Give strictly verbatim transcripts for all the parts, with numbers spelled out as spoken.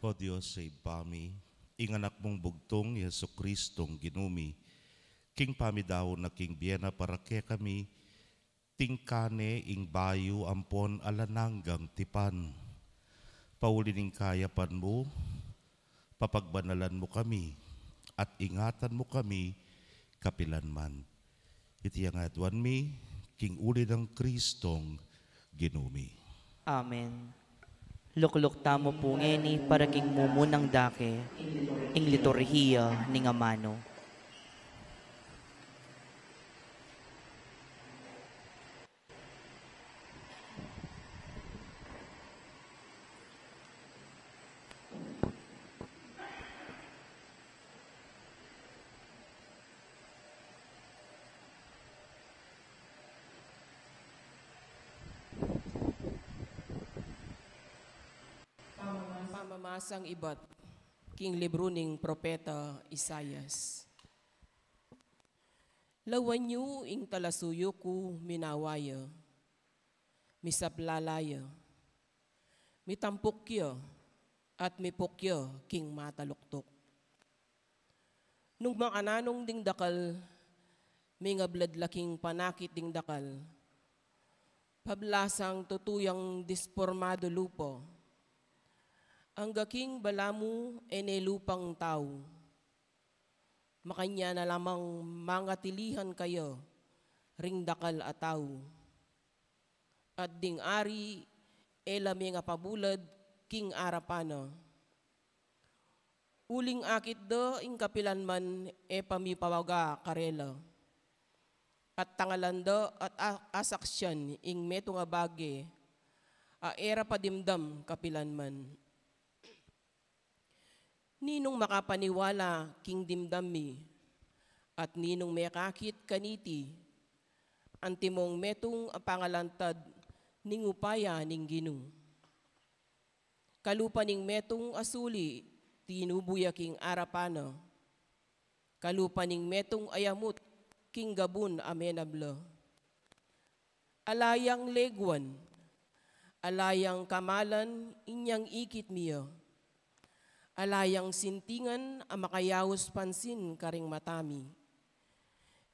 O Dios, sa Ibpa mi, ing Anak mung bugtung, i Jesucristong Ginu mi, king pamidaun na king bie na para kekami, tingka ne ing bayu ampon alang anggang tipan. Pauli ning kayapan mu, papagbanalan mu kami, at ingatan mu kami kapilan man. Iti ing aduan mi, king uli nang Kristong Ginu mi. Amen. Lukluk tamu pu ngeni para king mumunang dake, ing liturhiya ning amanu. Pamamasang ibat king libru ning propeta Isaias. Lawan yu ing talasuyu ku, minawa ya, misaplala ya, mitampuk ya, at mipuk ya king mataluktuk. Nung makananung ding dakal, mingablad la king panakit ding dakal, pablasang tutu yang dispormadu lupa. Angga king balamu e ne lupang tau. Makanyan na lamang mangatilihan kaya ring dakal a tau. At ding ari e la mengapabulad king arapan na. Uling akit da ing kapilan man e pamipawaga karela. At tangalan da at a-, asaksian ing metung a bage a e ra padimdam kapilan man. Ninung makapaniwala king dimdam mi, at ninung mekakit kaniti, antimong metung a pangalantad ning upaya ning Ginu. Kalupa ning metung a suli, tinubu ya king arapan na. Kalupa ning metung a yamut, king gabun a menabla. Ala yang leguan, ala yang kamalan, inyang ikit mi ya. Ala yang sintingan a makayaus pansin karing mata mi.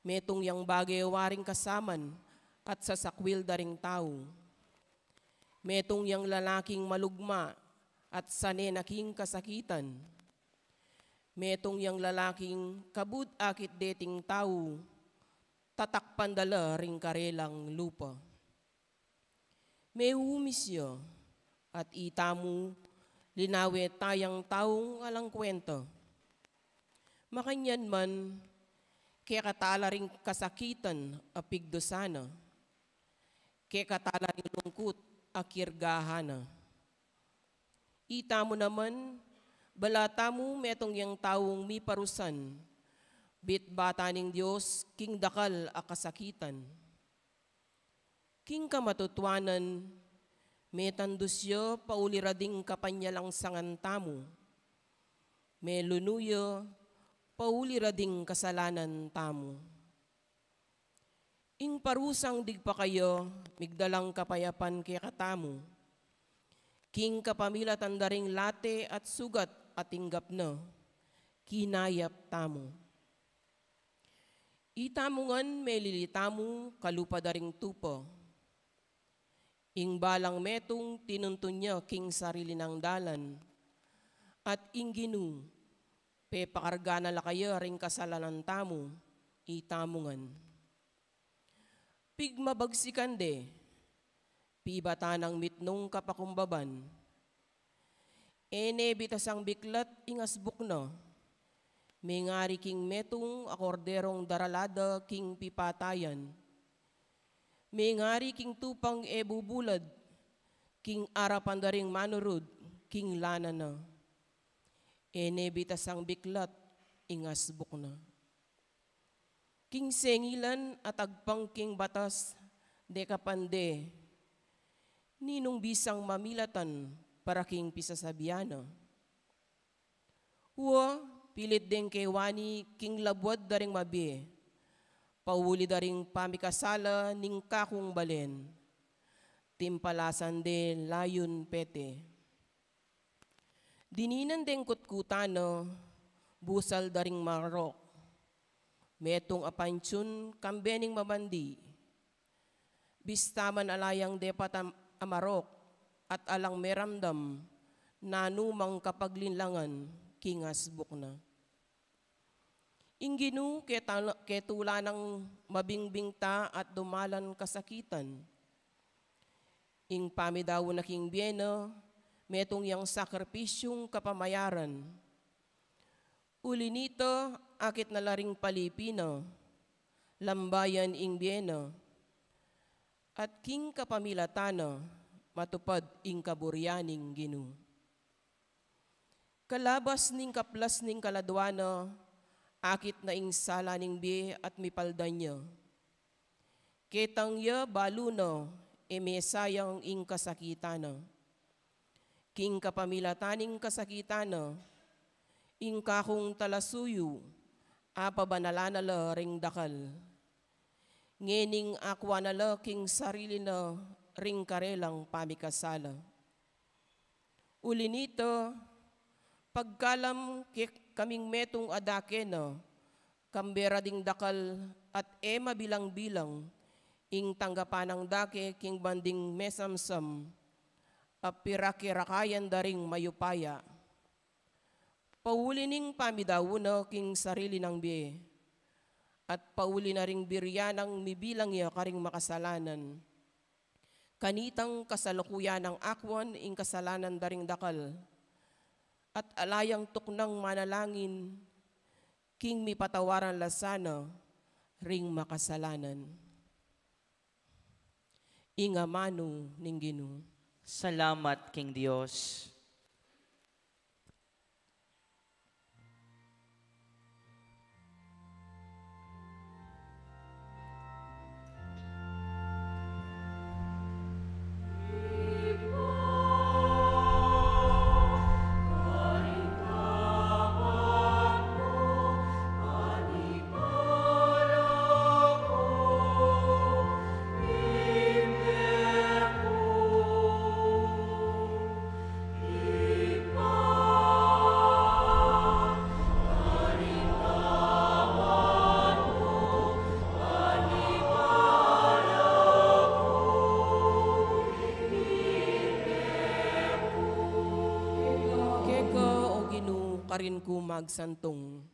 Metung yang bage waring kasaman at sasakwil da ring tau. Metung yang lalaking malugma at sane na king kasakitan. Metung yang lalaking kabud akit deting tau, tatakpan da la ring karelang lupa. Meumis ya, at itamu, linawe tayang taung alang kwenta. Makanyan man, kekatala ring kasakitan a pigdusan na. Kekatala ring lungkut a kirgahan na. Itamu naman, bala tamu metung yang taung miparusan, bitbatan ning Dios king dakal a kasakitan. King kamatutuanan, metandus ya pauli ra ding kapanyalangsangan tamu. Melunu ya pauli ra ding kasalanan tamu. Ing parusang digpa kaya, migdalang kapayapan kekatamu. King kapamilatan da ring late at sugat a tinggap na, kinayap tamu. Itamu ngan melili tamu kalupa da ring tupa. Ing balang metung tinuntun ya king sarili nang dalan, at ing Ginu, pepakarga na la kaya ring kasalanan tamu, itamu ngan. Pigmabagsikan de, pibatan nang mitmung kapakumbaban. E ne bitasang biklat ing asbuk na, mengari king metung a korderong darala da king pipatayan. Mengari king tupang e bubulad, king arapan da ring manurud, king lana na. E ne bitasang biklat ing asbuk na. King sengilan a tagpang king batas, dekapan de, ninung bisang mamilatan para king pisasabian na. Wa, pilit deng kewani king labuad da ring mabie, pauli da ring pamikasala ning kakung balen. Timpalasan de layun pete. Dininan deng kutkutan na, busal da ring marok. Metung a pantiun kambe ning mabandi. Bista man ala yang depat a marok at alang meramdam nanu mang kapaglinlangan king asbuk na. Ing Ginu ketala-, ketula nang mabingbingta at dumalan kasakitan. Ing pamidaun na king bie na, metung yang sakripisyung kapamayaran. Uli nita, akit na la ring palipi na, lambayan ing bie na, at king kapamilatan na, matupad ing kaburian ning Ginu. Kalabas ning kaplas ning kaladua na, akit na ing sala ning bie at mipaldan ya. Ketang ya balu na, e me sayang ing kasakitan na. King kapamilatan ning kasakitan na, ing kakung talasuyu, apabanalan na la ring dakal. Ngening akuan na la king sarili na ring karelang pamikasala. Uli nita, pagkalam ke-, kaming metung a dake na, kambe ra ding dakal at e mabilang-bilang, ing tanggapan nang dake king banding mesamsam, a pirakirakayan da ring mayupaya. Pauli ning pamidaun na king sarili nang bie, at pauli na ring birian nang mibilang ya karing makasalanan. Kanitang kasalukuyan nang akuan ing kasalanan da ring dakal, at ala yang tuknang manalangin, king mipatawaran la sana ring makasalanan. Ing amanu ning Ginu. Salamat king Dios. Keka, o Ginu, karin ku magsantung.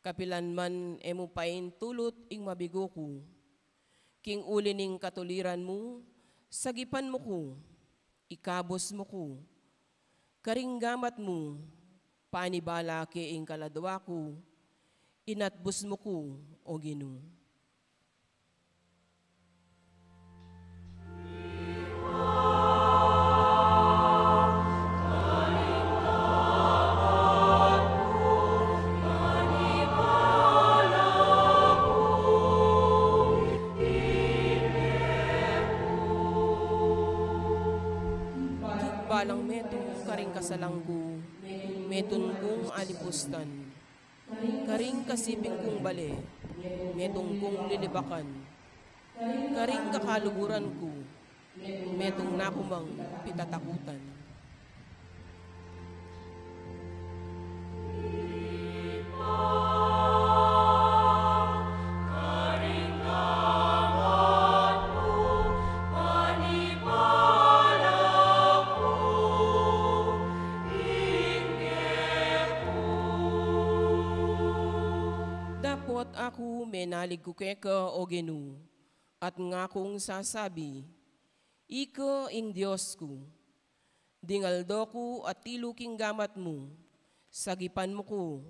Kapilan man e mu paintulut ing mabigo ku. King uli ning katuliran mu, sagipan mu ku, ikabus mu ku. Karing gamat mu, panibala ke ing kaladua ku, inatbus mu ku, o Ginu. King balang metung karing kasalang ku, metung kung alipustan. Karing kasiping kung bale, metung kung lilibakan. Karing kakaluguran ku, metung na ku mang pitatakutan. Dapot aku menalig ku keka, o Ginu, at ngakung sasabi, ika ing Dios ku. Ding aldo ku atilu king gamat mu, sagipan mu ku,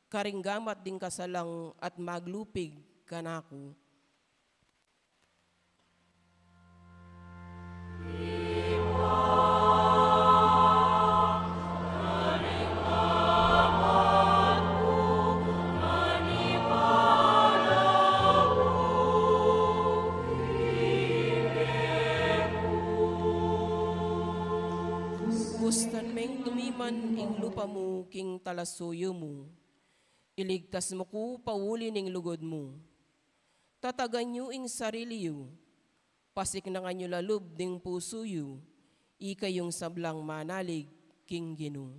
karing gamat ding kasalang at maglupig kanaku. Bustan meng tumiman ing lupa mu king talasuyu mu. Iligtas mu ku pauli ning lugud mu. Tatagan yu ing sarili yu. Pasiknangan yu lalub ding pusu yu. Ikayung sablang manalig king Ginu.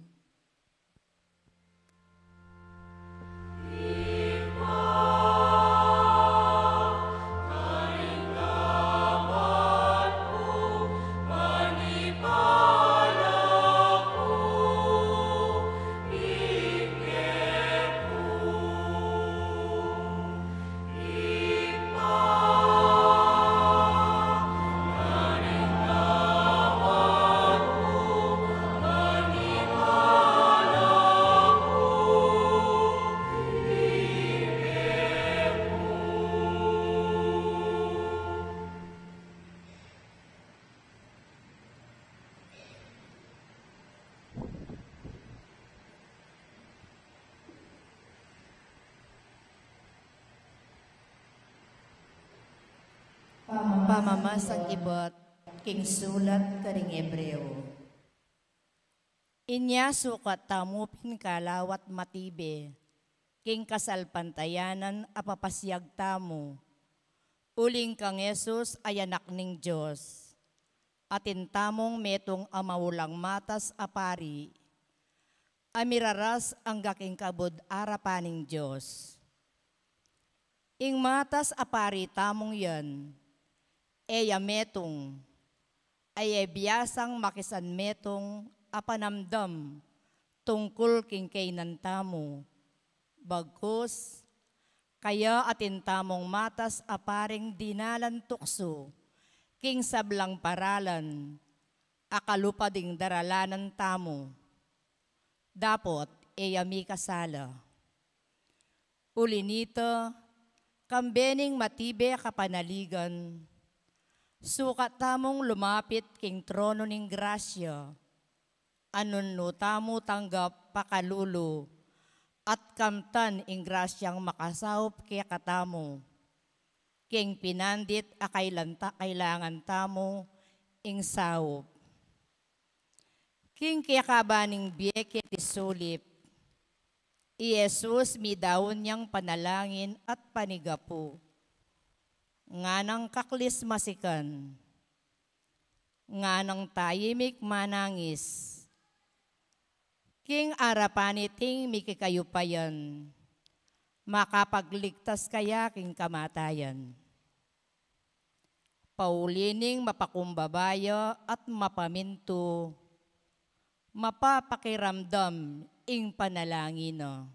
Pamamasang ibat king sulat karing Hebreo. Inya sukat tamu pin kalawat matibe king kasalpantayanan a papasiag tamu, uling kang Jesus a Anak ning Dios. Atin tamung metung a maulang matas a pari a miraras angga king kabud arapan ning Dios. Ing matas a pari tamung yan, e ya metung, e ya biasang makisanmetung a panamdam tungkul king kaynan tamu. Bagkus, kaya atin tamung matas a paring dinalan tuksu king sablang paralan a kalupa ding daralanan tamu. Dapot e ya mikasala. Uli nita, kambe ning matibe a kapanaligan, sukat tamung lumapit king trono ning grasya, a nung nu tamu tanggap pakalulu at kamtan ing grasyang makasaup kekatamu king pinandit a kailan ta-, kailangan tamu ing saup. King kekaban ning bie keti sulip, i Jesus midaun yang panalangin at panigapu, nganang kaklis masikan, nganang tayimik manangis. King arapan niting mikikayupayan, makapagligtas kaya king kamatayan? Pauli ning mapakumbaba ya at mapamintu, mapapakiramdam ing panalangin na.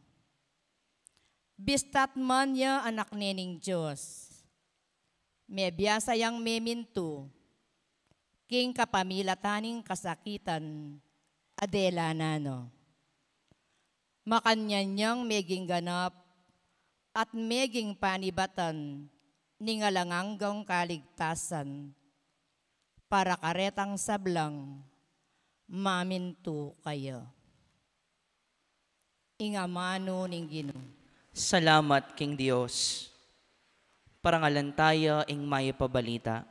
Bistat man ya Anak ne ning Dios, mebiasa yang memintu king kapamilatan ning kasakitan a delanan na. Makanyan yang meging ganap at meging panibatan ning alang anggang kaligtasan para karetang sablang mamintu kaya. Ing amanu ning Ginu. Salamat king Dios. Parangalan taya ing mayap a balita.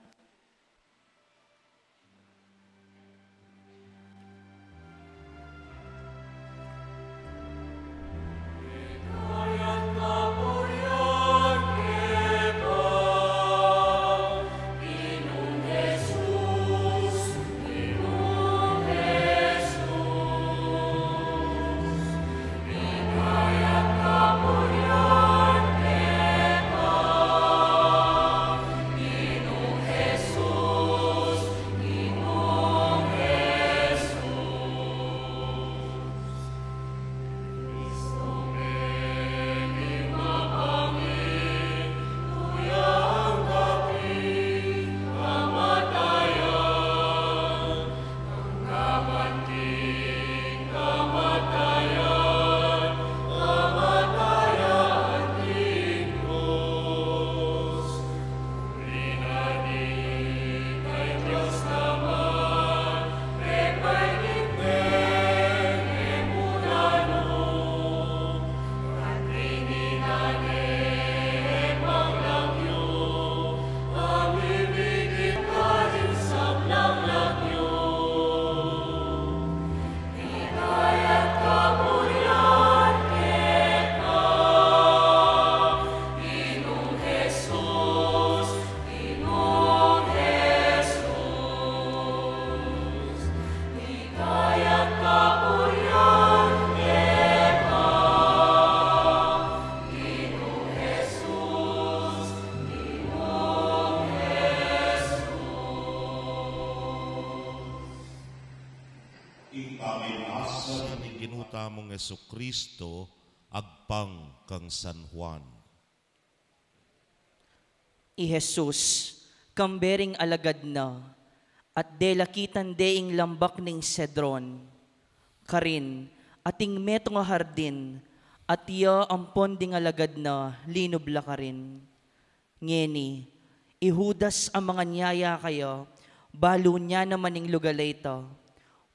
Ing Ginu tamung Jesucristo, agpang kang San Juan. I Jesus, kambe ring alagad na, at delakitan de ing lambak ning Cedron. Karin, ating metung a hardin, at iya ampon ding alagad na linub la karin. Ngeni, i Judas a manganyaya kaya, balu ne naman ing lugal a ita.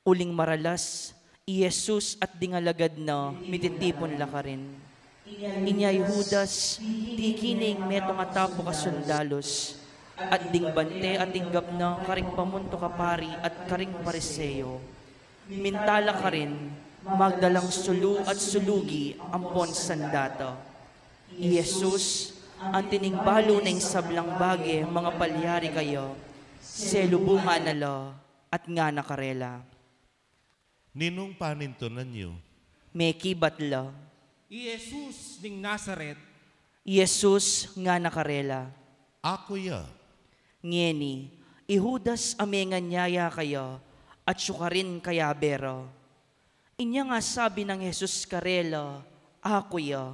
Uling maralas, i Jesus at ding alagad na mititipun la karin. Inya i Judas, tiki ne ing metung a tapok a sundalus, at ding bante a tinggap na karing pamuntuk a pari at karing Pariseo. Minta la karin, magdalang sulu at sulugi ampon sandata. I Jesus, anti ning balu na ing sablang bage mangapalyari kaya, selubungan na la at ngana karela, "Ninung panintunan yu?" Mekibat la, "I Jesus ning Nazaret." I Jesus ngana karela, "Aku ya." Ngeni, i Judas a menganyaya kaya, atyu karin kayabe ra. Inya nga sabi nang Jesus karela, "Aku ya."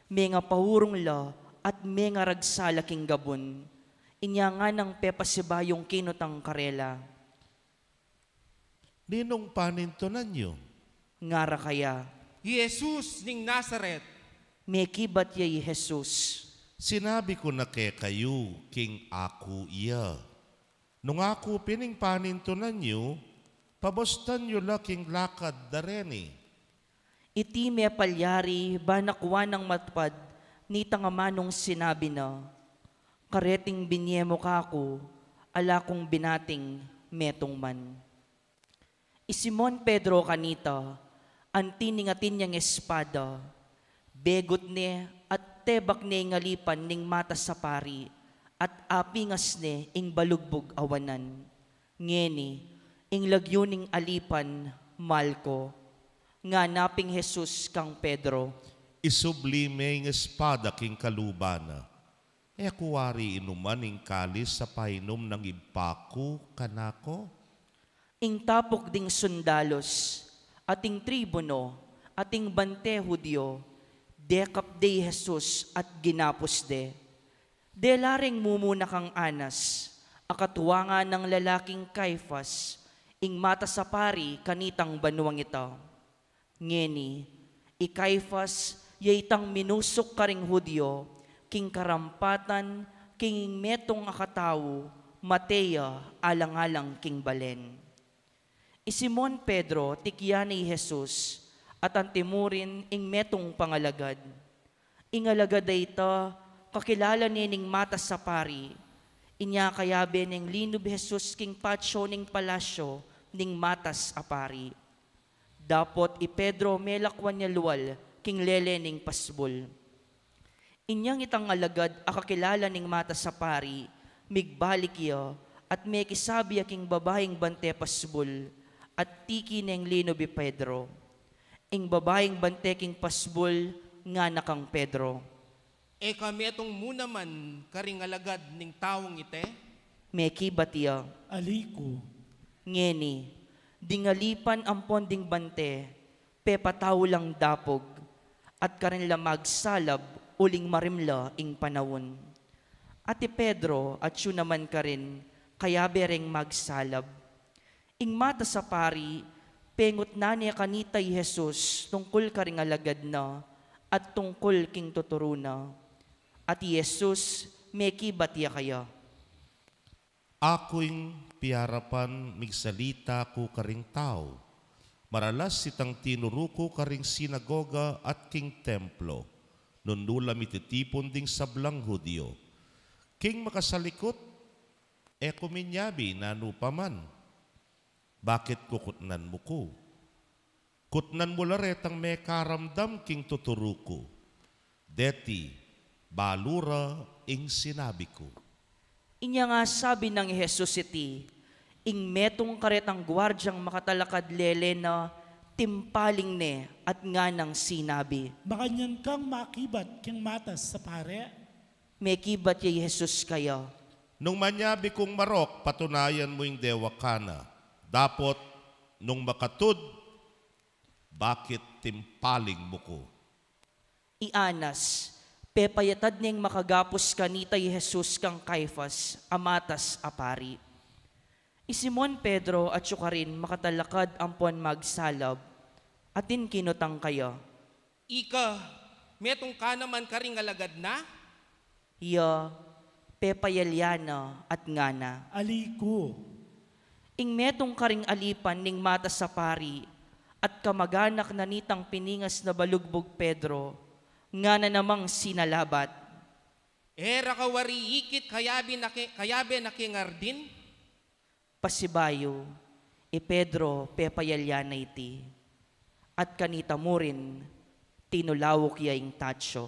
Mengapaurung la at mengaragsa la king gabun. Inya nganang pepasibayung kinutang karela, "Ninung panintunan yu?" Ngara kaya, "I Jesus ning Nazaret." Mekibat ya i Jesus, "Sinabi ku na kekayu king aku iya. Nung aku pin ing panintunan yu, pabustan yu la king lakad da reni." Iti mepalyari, banakwan nang matupad nitang amanung sinabi na, "Kareting binye mu kaku, ala kung binating metung man." I Simon Pedro kanita, anti ning atin yang espada, begut ne at tebak ne ing alipan ning matas a pari, at apingas ne ing balugbug a wanan. Ngeni, ing lagyu ning alipan, Malco. Ngana pin Jesus kang Pedro, "Isubli me ing espada king kaluban na. E ku wari inuman ing kalis a painum nang Ibpa ku kanako?" Ing tapok ding sundalus, at ing tribuno, at ing bante Judio, dekap de i Jesus at ginapus de. Dela reng mumuna kang Anas, a katua nang lalaking Caifas, ing matas a pari kanitang banuang ita. Ngeni, i Caifas, ya itang minusuk karing Judio, king karampatan, king metung a katau, mate ya alang-alang king balen. I Simon Pedro, tikyan ne i Jesus, at antimurin ing metung pangalagad. Ing alagad a ita, kakilala ne ning matas a pari. Inya kayabe neng linub i Jesus king patio ning palasyo ning matas a pari. Dapot i Pedro melakwan ya lual king lele ning pasbul. Inyang itang alagad a kakilala ning matas a pari, migbalik ya, at mekisabi ya king babaing bante pasbul, at tiki neng linub i Pedro. Ing babaing bante king pasbul, ngana kang Pedro, "E ka metung mu naman karing alagad ning taung ite?" Mekibat ya, "Ali ku." Ngeni, ding alipan ampon ding bante, pepatau lang dapug, at karin la magsalab uling marimla ing panaun. At i Pedro, atyu naman karin, kayabe reng magsalab. Ing matas a pari, pengutnan ne kanita i Jesus tungkul karing alagad na, at tungkul king tuturu na. At i Jesus, mekibat ya kaya, "Aku ing piarapan migsalita ku karing tau. Maralas itang tinuru ku karing sinagoga at king templo, nung nu la mititipun ding sablang Judio. King makasalikut, e ku minyabi nanu pa man. Bakit kukutnan mu ku? Kutnan mu la retang mekaramdam king tuturu ku. Deti, balu ra ing sinabi ku." Inya nga sabi nang Jesus iti, ing metung karetang guardiang makatalakad lele na, timpaling ne at nganang sinabi, "Makanyan kang makibat king matas a pari?" Mekibat ya i Jesus kaya, "Nung manyabi kung marok, patunayan mu ing dewa ka na. Dapot, Nung makatud, bakit timpaling mu ku? I Anas, pepayatad neng makagapus kanita i Jesus kang Caifas, a matas a pari. I Simon Pedro atyu karin makatalakad ampon magsalab, atin kinutang kaya, "Ika, metung ka naman karing alagad na?" Iya, pepayalya na at ngana, "Ali ku." Ing metung karing alipan ning matas a pari at kamaganak na nitang piningas na balugbug Pedro, ngana namang sinalabat, "E ra ka wari ikit kayabe na ke, kayabe na ke ngardin?" Pasibayu, i Pedro pepayalya na iti, at kanita murin tinulawuk ya ing tatsu.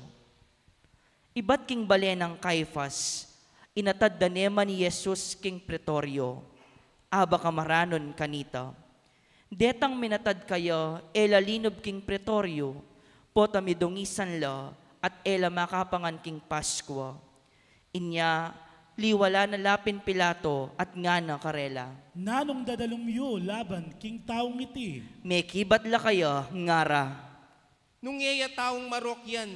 Ibat king bale nang Caifas, inatad da ne man i Jesus king pretoryo, aba ka maranun kanita. Detang minatad kaya e la linub king pretoryo, pota midungisan la at e la makapangan king Paskua. Inya, liwala na la pin Pilato at ngana karela, "Nanung dadalum yu laban king taung iti?" Mekibat la kaya, ngara, "Nung e ya taung marok yan,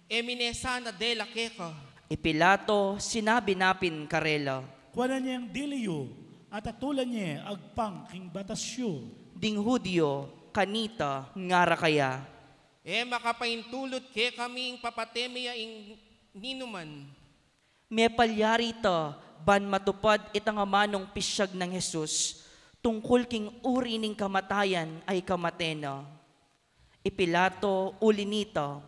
e mine sana dela keka." I Pilato sinabi na pin karela, "Kuanan ye ing dili yu at atulan ye agpang king batas yu." Ding Judio kanita, ngara kaya, "E makapaintulut kekami ing papate me ya ing ninuman." Mepalyari ita ban matupad itang amanung pisyag nang Jesus tungkul king uri ning kamatayan a ikamate na. I Pilato uli nita,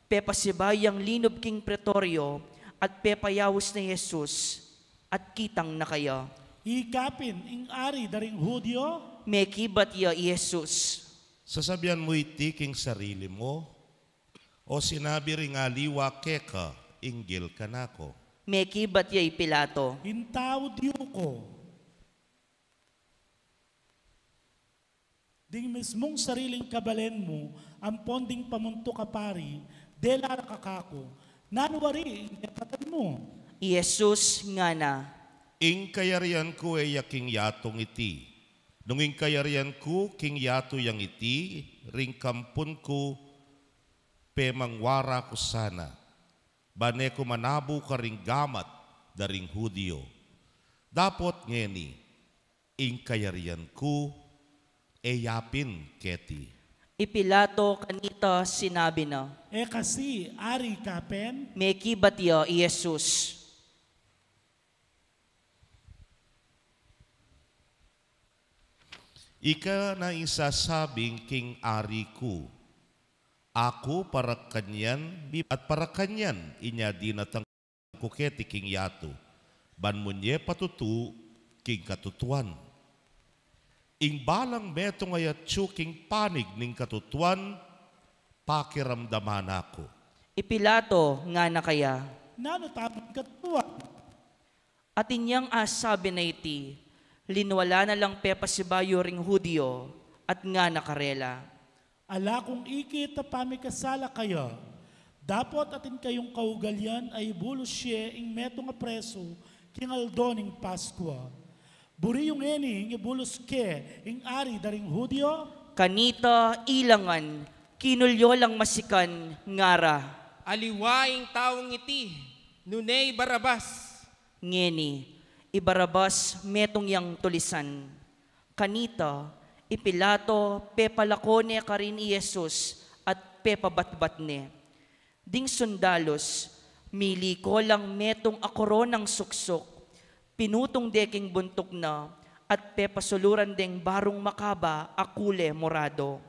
pepasibayu yang linub king pretoryo at pepayaus na i Jesus, at kitang na kaya, "Ika pin ing ari da ring Judio?" Mekibat ya i Jesus, "Sasabian mu iti king sarili mu, o sinabi ring aliwa keka inggil kanaku?" Mekibat ya i Pilato, "Ing tau diu ku. Ding mismung sariling kabalen mu ampon ding pamuntuk a pari, dela ra ka kaku. Nanu wari ing kekatan mu?" I Jesus ngana, "Ing kayarian ku e ya king yatung iti. Nung ing kayarian ku king yatu yang iti, ring kampun ku, pemangwara ku sana, ban e ku manabu karing gamat da ring Judio. Dapot ngeni, ing kayarian ku e ya pin keti." I Pilato kanita sinabi na, "E kasi ari ka pin?" Mekibat ya i Jesus, "Ika na ing sasabing king ari ku. Aku para kanyan, mi-, at para kanyan inya dinatang ku keti king yatu, ban munye patutu king katutuan. Ing balang metung a atyu king panig ning katutuan, pakiramdaman na ku." I Pilato ngana kaya, "Nanu tamung katutuan?" At inyang asabi na iti, linwala na lang pepasibayu ring Judio, at ngana karela, "Ala kung ikit a pamikasala kaya. Dapot atin kayung kaugalian a ibulus ye ing metung a presu king aldo ning Paskua. Buri yu ngeni ing ibulus ke ing ari da ring Judio?" Kanita ilangan, kinulyo lang masikan, ngara, "Aliwa ing taung iti, nune i Barabas." Ngeni, i Barabas metung yang tulisan. Kanita, i Pilato pepalako ne karin i Jesus at pepabatbat ne. Ding sundalus, miliko lang metung a koronang suksuk, pinutung de king buntuk na, at pepasuluran deng barung makaba a kule morado.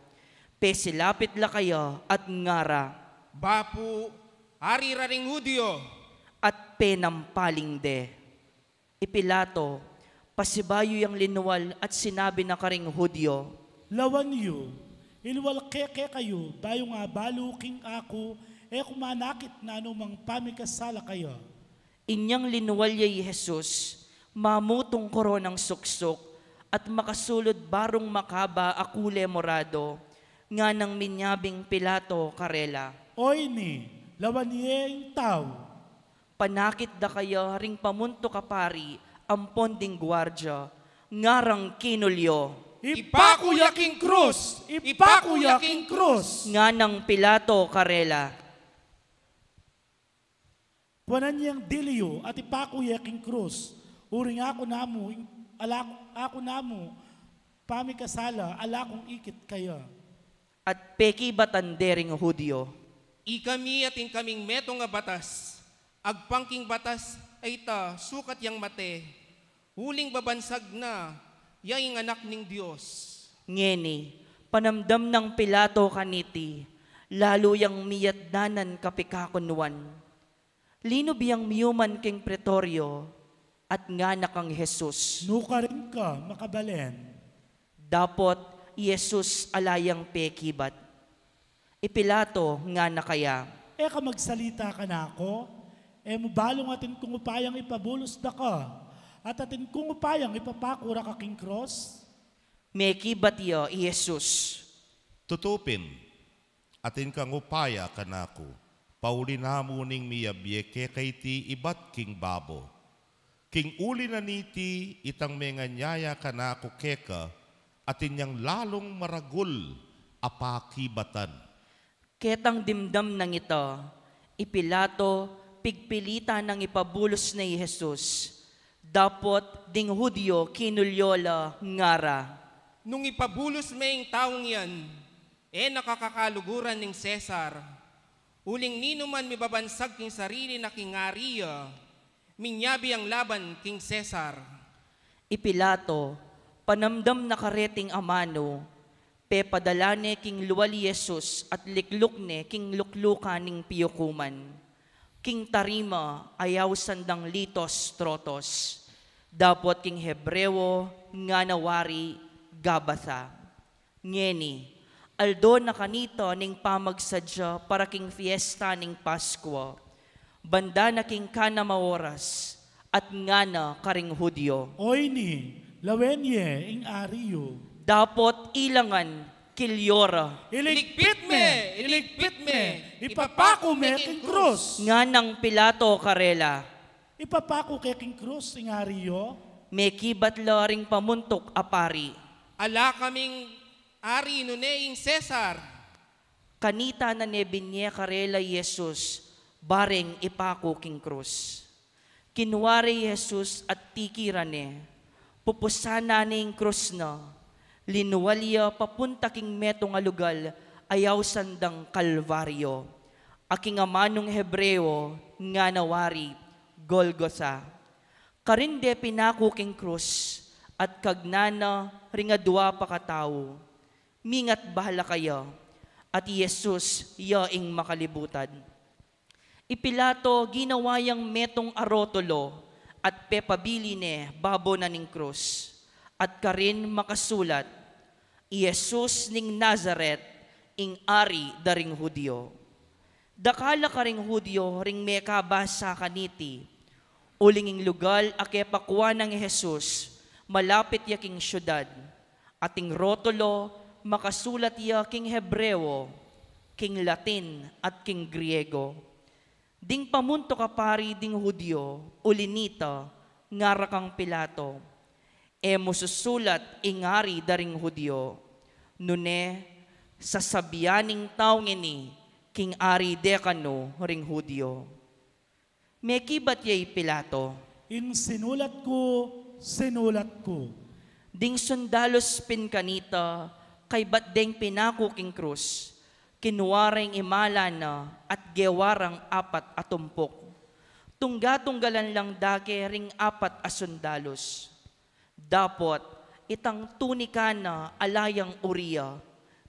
Pesilapit la kaya at ngara, "Bapu, ari ra ring Judio?" At penampaling de. I Pilato, pasibayu yang linwal at sinabi na karing Judio, "Lawan yu, ilwal ke kekayu, bayu nga balu king aku e ku manakit nanumang pamikasala kaya." Inyang linwal ya i Jesus, mamutung koronang suksuk, at makasulud barung makaba a kule morado, nganang minyabing Pilato karela, "Oyni, lawan ye ing tau." Panakit da kaya ring pamuntuk a pari ampon ding guardia, ngarang kinulyo, "Ipaku ya king krus! Ipaku ya king krus!" Nganang Pilato karela, "Kuanan yang dili yu at ipaku ya king krus, uling aku namu, ala, aku namu pamikasala, ala kung ikit kaya." At pekibatan de ring Judio, "Ikami atin kaming metung a batas, agpang king batas a ita sukat yang mate, uling babansag na ya ing Anak ning Dios." Ngeni, panamdam nang Pilato kaniti, lalu yang miyatdanan kapikakunuan. Linub yang miyuman king pretorio, at ngana kang Jesus, "Nukarin ka makabalen?" Dapot i Jesus ala yang pekibat. I Pilato ngana kaya, "E ka magsalita kanaku? E mu balu ngang atin kung upayang ipabulus da ka, at atin kung upayang ipapaku da ka king krus?" Mekibat ya i Jesus, "Tutu pin, atin kang upaya kanaku, pauli namu ning miyabie keka iti ibat king babo. King uli na niti, itang menganyaya kanaku keka, atin yang lalung maragul a pakibatan." Ketang dimdam nang ita, i Pilato pigpilitan nang ipabulus ne i Jesus. Dapot ding Judio kinulyo la, ngara, "Nung ipabulus me ing taung yan, e na ka kakaluguran ning Cesar. Uling ninuman mibabansag king sarili na king ari ya, minyabi yang laban king Cesar." I Pilato, panamdam na kareting amanu, pepadala ne king lual i Jesus at likluk ne king luklukan ning piukuman. King tarima, ayawsan dang Lithus Strotus. Dapot king Hebreo, ngana wari, Gabbatha. Ngeni, aldo na kanita ning pamagsadya para king fiesta ning Paskua, banda na king kanam a oras, at ngana karing Judio, "Oyni, lawen ye ing ari yu." Dapot ila ngan kilyo ra, "Iligpit me! Iligpit me! Ipapaku me king krus!" Nganang Pilato karela, "Ipapaku ke king krus ing ari yu?" Mekibat la ring pamuntuk a pari, "Ala kaming ari nune ing Cesar." Kanita na ne binye karela i Jesus, bareng ipaku king krus. Kinua re i Jesus at tikiran ne, pupusan na ne ing krus na, linual ya papunta king metung a lugal a yawsan dang Kalbaryo, a king amanung Hebreo ngana wari Golgotha. Karin de pinaku king krus, at kagnan na ring adua pakatau. Mingat bala kaya, at i Jesus ya ing makalibutad. I Pilato ginawa yang metung a rotulo, at pepabili ne babo na ning krus, at karin makasulat, "I Jesus ning Nazaret, ing Ari da ring Judio." Dakal a karing Judio ring mekabasa kaniti, uling ing lugal a kepakuan nang Jesus, malapit ya king siudad, at ing rotulo makasulat ya king Hebreo, king Latin, at king Griego. Ding pamuntuk a pari ding Judio, uli nita, ngara kang Pilato, "E mu susulat ing Ari da ring Judio, nune sasabian ning taung ini king Ari de kanu ring Judio." Mekibat ya i Pilato, "Ing sinulat ku, sinulat ku." Ding sundalus pin kanita, kaybat deng pinaku king krus, kinua reng imalan na at gewa rang apat a tumpuk. Tungga-tunggalan lang dake ring apat a sundalus. Dapot, itang tunika na ala yang uria,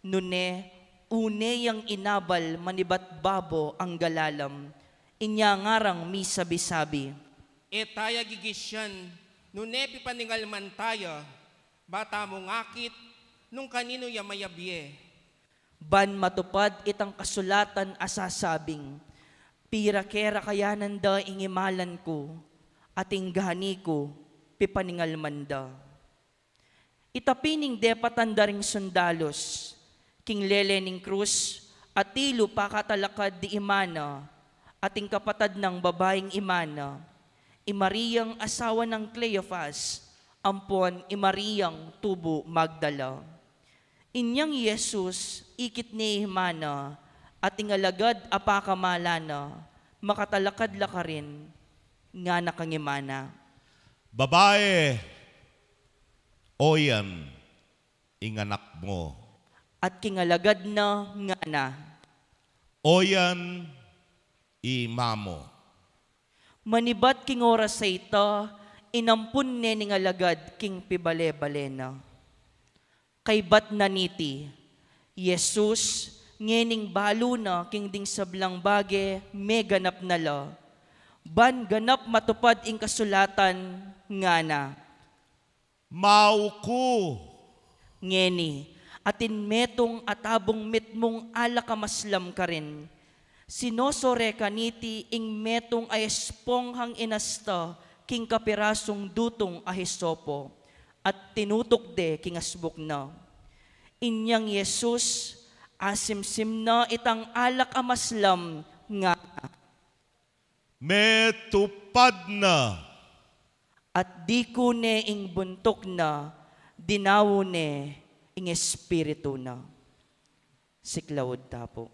nune, une yang inabal manibat babo angga lalam, inya ngarang misabi-sabi, "E taya gigisyan, nune pipaningalman taya, ba tamung akit nung kaninu ya mayabie." Ban matupad itang kasulatan a sasabing, "Pira ke ra kayanan da ing imalan ku, at ing gani ku pipaningalman da." Ita pin ing depatan da ring sundalus, king lele ning krus, atilu pakatalakad di ima na, at ing kapatad nang babaing ima na, i Mariang asawa nang Cleofas, ampon i Mariang tubu Magdala. Inyang i Jesus, ikit ne ing ima na, at ing alagad a pakamalan na, makatalakad la karin, ngana kang ima na, "Babae, oyan ing anak mu." At king alagad na, ngana, "Oyan i ima mu." Manibat king oras a ita, inampun ne ning alagad king pibale-bale na. Kaybat na niti, i Jesus, ngening balu na king ding sablang bage meganap na la, ban ganap matupad ing kasulatan, ngana, "Mauku." Ngeni, atin metung a tabung mitmung alak a maslam karin. Sinosore kaniti ing metung a esponghang inasta king kapirasung dutung a hisopo, at tinutuk de king asbuk na. Inyang i Jesus, asimsim na itang alak a maslam, ngana, "Metupad na." At diku ne ing buntuk na, dinawu ne ing espiritu na. Siklaud ta pu.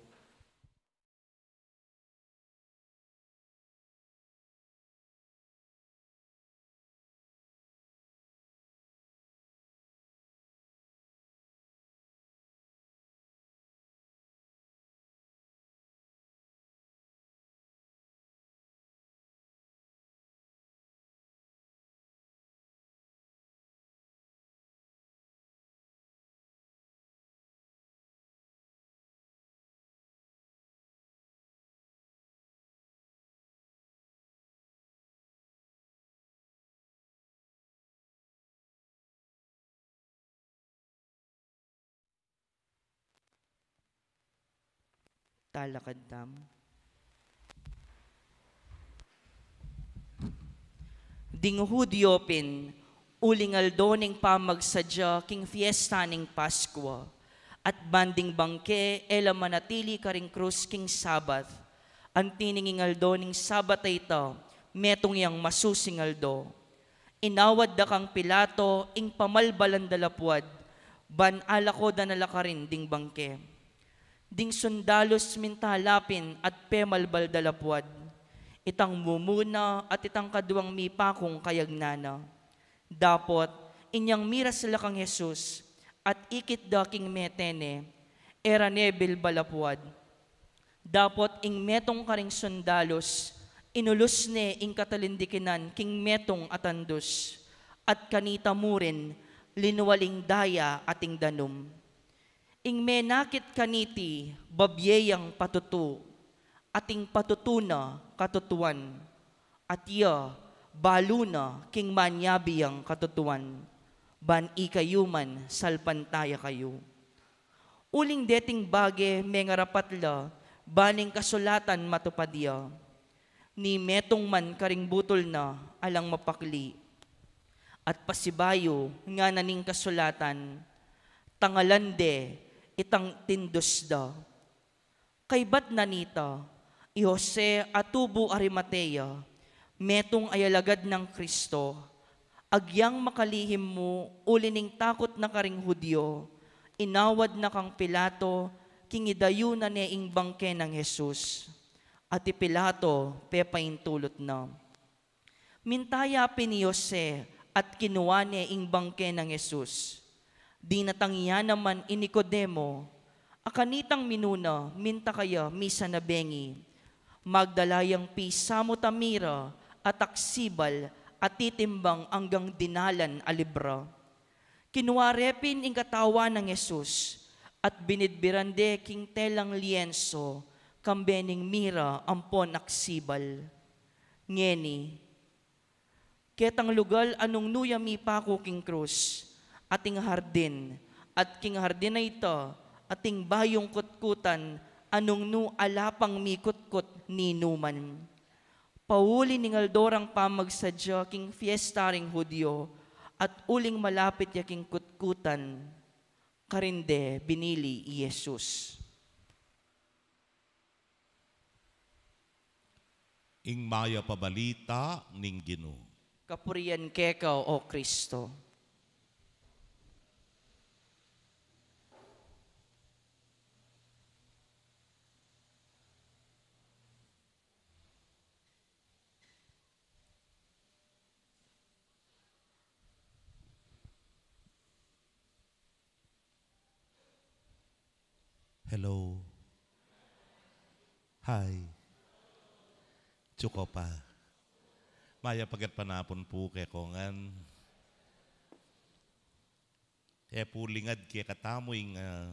Talakad tamu. Ding Judio pin, uling aldo ning pamagsadya king fiesta ning Paskua, at ban ding bangke e la manatili karing krus king Sabat. Anti ning ing aldo ning Sabat a ita, metung yang masusing aldo. Inawad da kang Pilato ing pamalbalan da lapuad, ban alako da na la karin ding bangke. Ding sundalus minta la pin at pemalbal da lapuad. Itang mumuna at itang kaduang mipakung kayagnan na. Dapot, inyang miras la kang Jesus, at ikit da king mete ne, e ra ne bilbal lapuad. Dapot ing metung karing sundalus, inulus ne ing katalindikinan king metung a tandus, at kanita murin linual ing daya at ing danum. Ing menakit kaniti, babie yang patutu, at ing patutu na katutuan, at iya balu na king manyabi yang katutuan, ban ikayu man salpantaya kayu. Uling deting bage mengarapat la, ban ing kasulatan matupad ya. Ni metung man karing butul na alang mapakli. At pasibayu, ngana ning kasulatan, tangalan de itang tindus da. Kaybat na nita, i Jose a tubu Arimatea, metung a alagad nang Kristo, agyang makalihim mu uli ning takut na karing Judio, inawad na kang Pilato, king idayu na ne ing bangke nang Jesus. At i Pilato, pepaintulut na. Minta ya pin i Jose at kinua ne ing bangke nang Jesus. Dinatang ya naman i Nicodemo, a kanitang minuna, minta kaya misan a bengi. Magdala yang pisamut a mira at aksibal a titimbang anggang dinalan a libra. Kinua re pin ing katawan nang Jesus, at binidbiran de king telang lienso, kambe ning mira ampon aksibal. Ngeni, ketang lugal a nung nu ya mipaku king krus, ating hardin, at king hardin a ita, ating bayung kutkutan, a nung nu ala pang mikutkut ninuman. Pauli ning aldo rang pamagsadya king fiesta ring Judio, at uling malapit ya king kutkutan, karin de binili i Jesus. Ing mayap a balita ning Ginu. Kapurian keka, O Kristo. Hello. Hi. Tsuko pa. Mayap a gatpanapun pu kekongan. E pu lingad kekatamu ing, ah,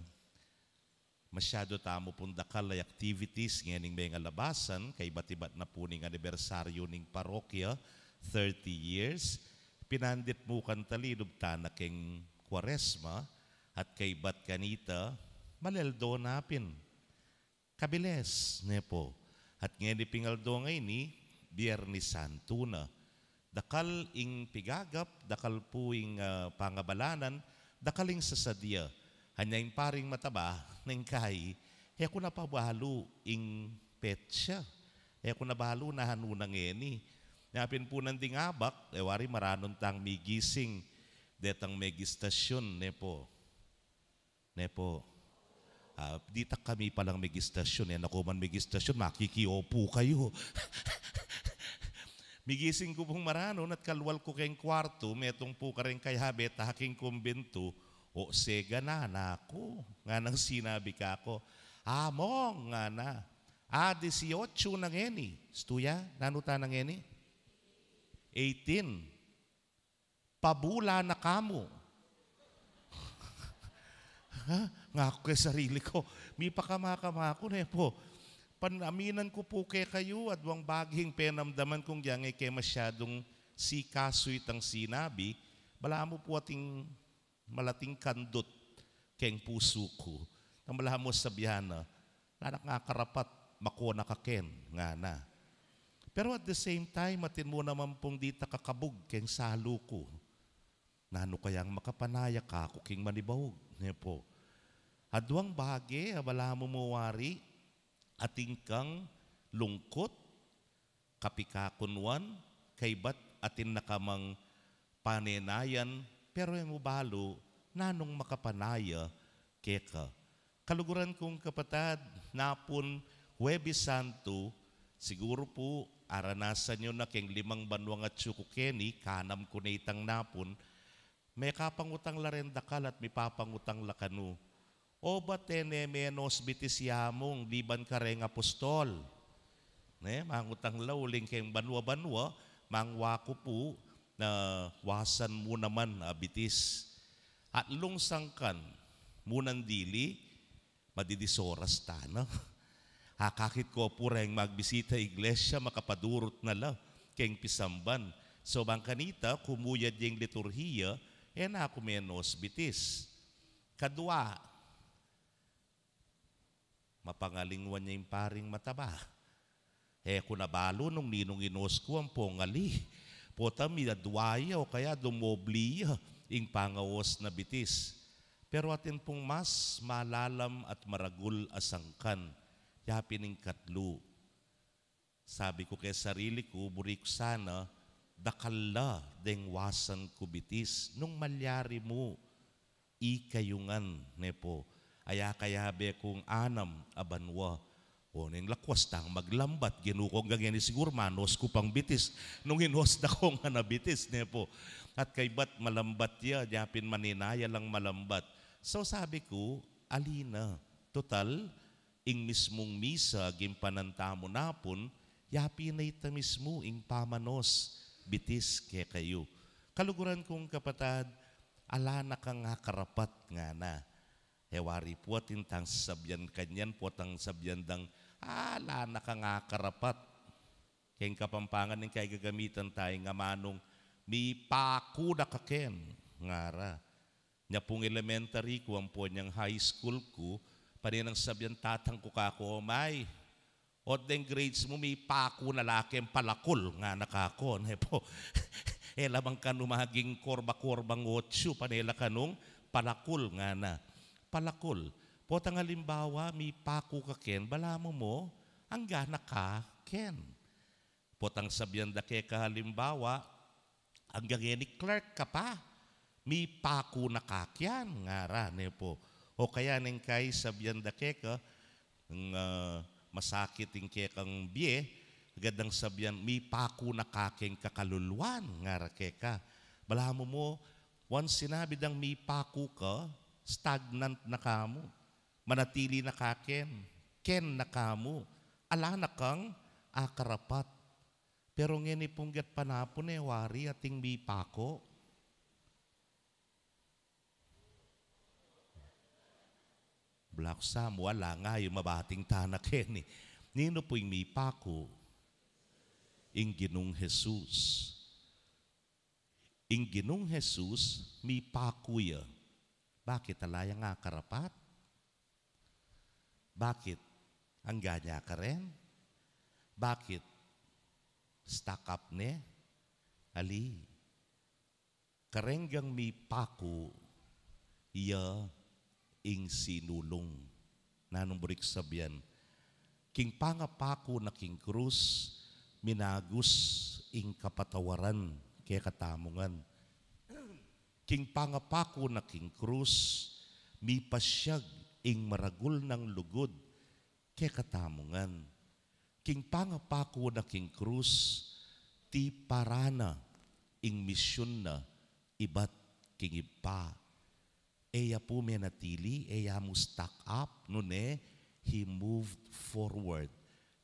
masyadu tamu pung dakal a activities ngening mengalabasan, kaibat-ibat na pu ning anibersaryu ning parokya, thirty years. Pinandit mu kang talilub tana keng Kuaresma, at kaibat kanita, maleldo na pin. Kabilis, ne pu. At ngeni ping aldo ngeni, Biernis Santu na. Dakal ing pigagap, dakal pu ing, ah, pangabalanan, dakal ing sasadya. Anya ing paring mataba, neng kai, e ku na pa balu ing petsa. E ku na balu nanu na ngeni. Nya pin pu nanding abak, e wari maranun tang migising detang megistasyun, ne pu. Ne pu. Ah, ditak kami palang megistasyun, e na ku man megistasyun, makikiopu kayu. Migising ku pung maranun at kalwal ku keng kuartu, metung pu kareng kayabe ta king kumbintu, o sega na, naku, nganang sinabi kaku, "Among," ngana, "a dieciocho na ngeni." Stuya, nanu ta na ngeni? Eighteen. Pabula na kamu. Ha? Ngaku ke sarili ku, mipakamakama ku, ne pu. Pan-, aminan ku pu kekayu, aduang bage ing penamdaman kung dyang e ke masyadung sikasu itang sinabi, balamu pu atin malating kandut keng pusu ku. Nang balamu sabyan na, "Ala na kang akarapat, mako na ka ken," ngana. Pero at the same time, atin mu naman pung ditak a kabug keng salu ku. Nanu kayang makapanaya kaku king manibaug, ne pu? Aduang bage a balamu mu wari, atin kang lungkut, kapikakunuan, kaibat atin na ka mang panenayan, pero e mu balu nanung makapanaya keka. Kaluguran kung kapatad, napun Huwebes Santu, siguru pu aranasan yu na keng limang banuang atsu ku keni, kanam ku ne itang napun, mekapangutang la reng dakal at mipapangutang la kanu, "O ba't e ne menos bitis ya mung liban kareng apostol?" Ne, mangutang la uling keng banua-banua, mangwa ku pu na wasan mu naman a bitis. Atlung sangkan mu nang dili, madidis oras tana. Akakit ko pu reng magbisita iglesia, makapadurut na la keng pisamban. So bang kanita, kumuyad ya ing liturhiya, e na ku menos bitis. Kadua, mapangalingwan ya ing paring mataba. E ku na balu nung ninung inos ku ampong ali. Potang minadwa ya o kaya dumobli ya ing pangaos na bitis. Pero atin pung mas malalam at maragul a sangkan, ya pin ing katlu. Sabi ku keng sarili ku, buri ku sana dakal la deng wasan ku bitis nung malyari mu, ikayu ngan, ne pu. Aya kayabe kung anam a banua. O, neng lakwas tang maglambat, ginu kong gangen, siguru manos ku pang bitis nung inos da kong ana bitis, ne pu. At kaybat malambat ya, ya pin manenaya lang malambat. So sabi ku, ali na, tutal, ing mismung misa, gimpan tamu napun, ya pin ita mismu ing pamanos bitis kekayu. Kaluguran kung kapatad, ala na kang akarapat, ngana. E wari pu atin tang sasabyan kanyan, potang sabyan dang, "Ala na kang akarapat." Keng Kapampangan ing kaya gagamitan taya ing amanung, "Mipaku na ka ken," ngara. Nya pung elementary ku ampon yang high school ku, pane nang sabyan tatang ku kaku, "O mai, o deng grades mu, mipaku na la keng palakul," ngana kaku, ne pu. E la bang kanu maging korba-korbang otsu, pane la kanung palakul, ngana. Palakul. Potang alimbawa, "Mipaku ka ken," balamu mu, angga na ka ken. Potang sabyan da keka alimbawa, Anggang ngeni clerk ka pa, mipaku na ka ken, ngara, ne pu. O kaya neng kai sabian da keka, nga masakit ing kekang bie, agad nang sabian, mipaku na ka king kakaluluan, ngara keka. Balamu mu, once sinabi dang mipaku ka, stagnant na ka mu. Manatili na ka ken, ken na ka mu. Ala na kang akarapat. Pero ngeni pung gatpanapun e wari ating mipaku. Black Sam, wala nga yu mabating tana keni. Ninu pu ing mipaku? Ing Ginung Jesus. Ing Ginung Jesus, mipaku ya. Bakit, ala yang akarapat? Bakit, angga ne karen? Bakit, stuck up ne? Ali. Kareng gang mipaku, iya ing sinulung. Nanung buring sabian, king pangapaku na king krus, minagus ing kapatawaran kekatamu ngan. King pangapaku na king krus, mipasiag ing maragul nang lugud kekatamu ngan. King pangapaku na king krus, tiparan na ing misyun na ibat king Ibpa. E ya pu menatili, e ya mu stuck up, nune, he moved forward.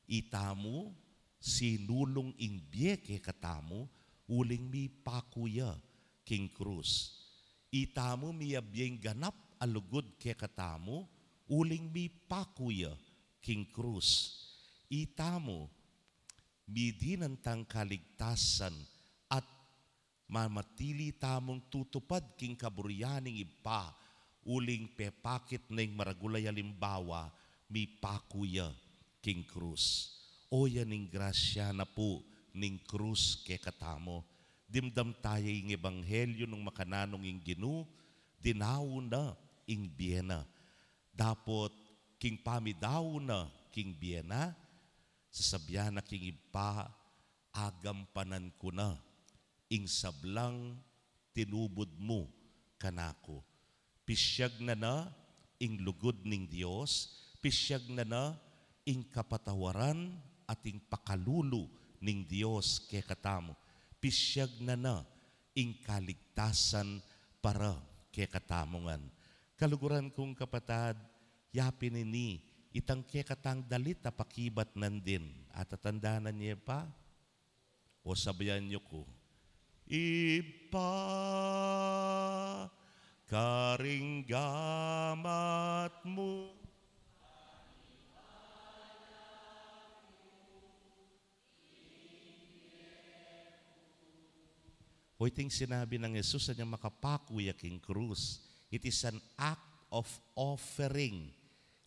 Itamu, sinulung ing bie kekatamu, uling mipaku ya king krus. Itamu, miyabie ing ganap a lugud kekatamu, uling mipaku ya king krus. Itamu, midinan tang kaligtasan at mamatili tamung tutupad king kaburian ning Ibpa, uling pepakit na ing maragul a alimbawa, mipaku ya king krus. O yan ing grasya na pu ning krus kekatamu. Dimdam taya ing ebanghelyo nung makananu ing Ginu, dinaun na ing bie na. Dapot king pamidaun na king bie na, sasabian na king Ibpa, agampanan ku na ing sablang tinubud mu kanaku. Pisiag na na ing lugud ning Dios, pisiag na na ing kapatawaran at ing pakalulu ning Dios kekatamu. Pisiag na na ing kaligtasan para kekatamu ngan. Kaluguran kung kapatad, yapin ini, itang kekatang dalit a pakibat nandin. Atatandanan ye pa? O sabian yu ku, Ibpa, karing gamat mu. O iting sinabi nang Jesus, anya makapaku ya king krus. It is an act of offering.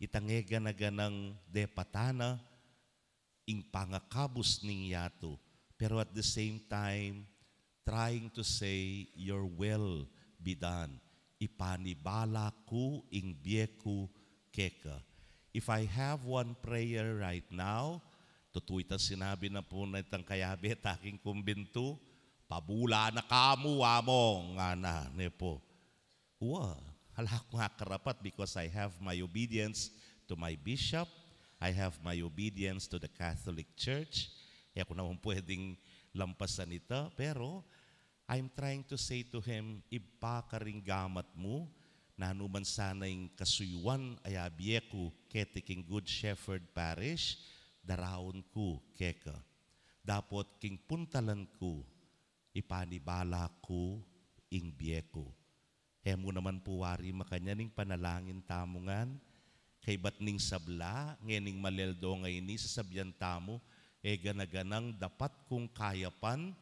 Itang e gana-ganang depatan na ing pangakabus ning yatu, pero at the same time, trying to say, "Your will be done." Ipanibala ku ing bie ku keka. If I have one prayer right now, tutu itang sinabi na pu na itang kayabe ta king kumbintu, "Pabula na ka mu, Among," ngana, ne pu. Wa, ala kung akarapat because I have my obedience to my bishop, I have my obedience to the Catholic Church. E ku naman pwedeng lampasan ita, pero I'm trying to say to him, Ibpa, karing gamat mu, nanu man sana ing kasuyuan a abie ku keti king Good Shepherd Parish, daraun ku keka. Dapot king puntalan ku, ipanibala ku ing bie ku. E mu naman pu wari makanyan ing panalangin tamu ngan, kaibat ning sabla, ngening malealdo ngeni sasabian tamu, e gana-ganang dapat kung kayapan,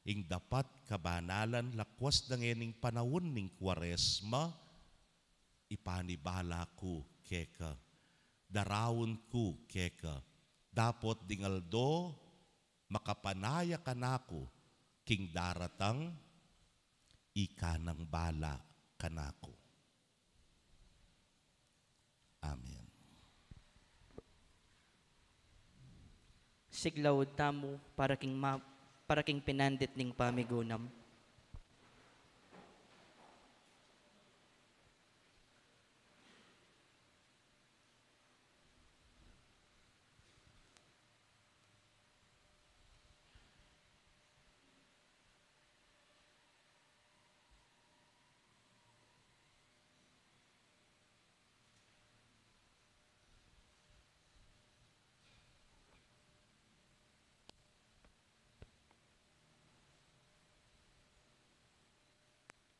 ing dapat kabanalan lakwas da ngening panaun ning Kuaresma, ipanibala ku keka, daraun ku keka, dapot ding aldo, makapanaya kanaku king daratang, ika nang bala kanaku. Amen. Siglaud tamu para king ma-, para king pinandit ning pamigunam.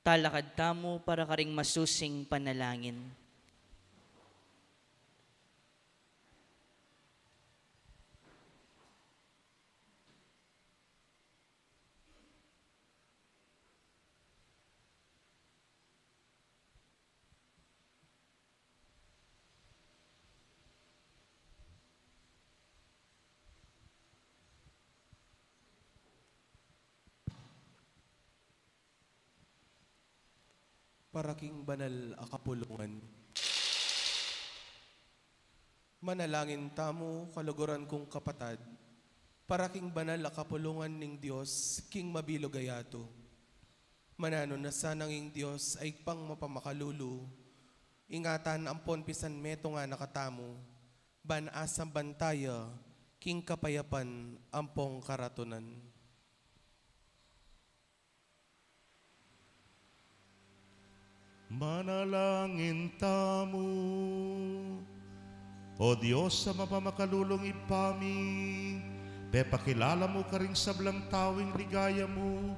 Talakad tamu para karing masusing panalangin. Para king banal a kapulungan. Manalangin tamu, kaluguran kung kapatad, para king banal a kapulungan ning Dios king mabilug a yatu. Mananu na sanang ing Dios a Ibpang mapamakalulu, ingatan ampon pisan metung na katamu, ban asamban taya king kapayapan ampong karatunan. Manalangin tamu. O Dios a mapamakalulung Ibpa mi, pepakilala mu karing sablang tau ing ligaya mu,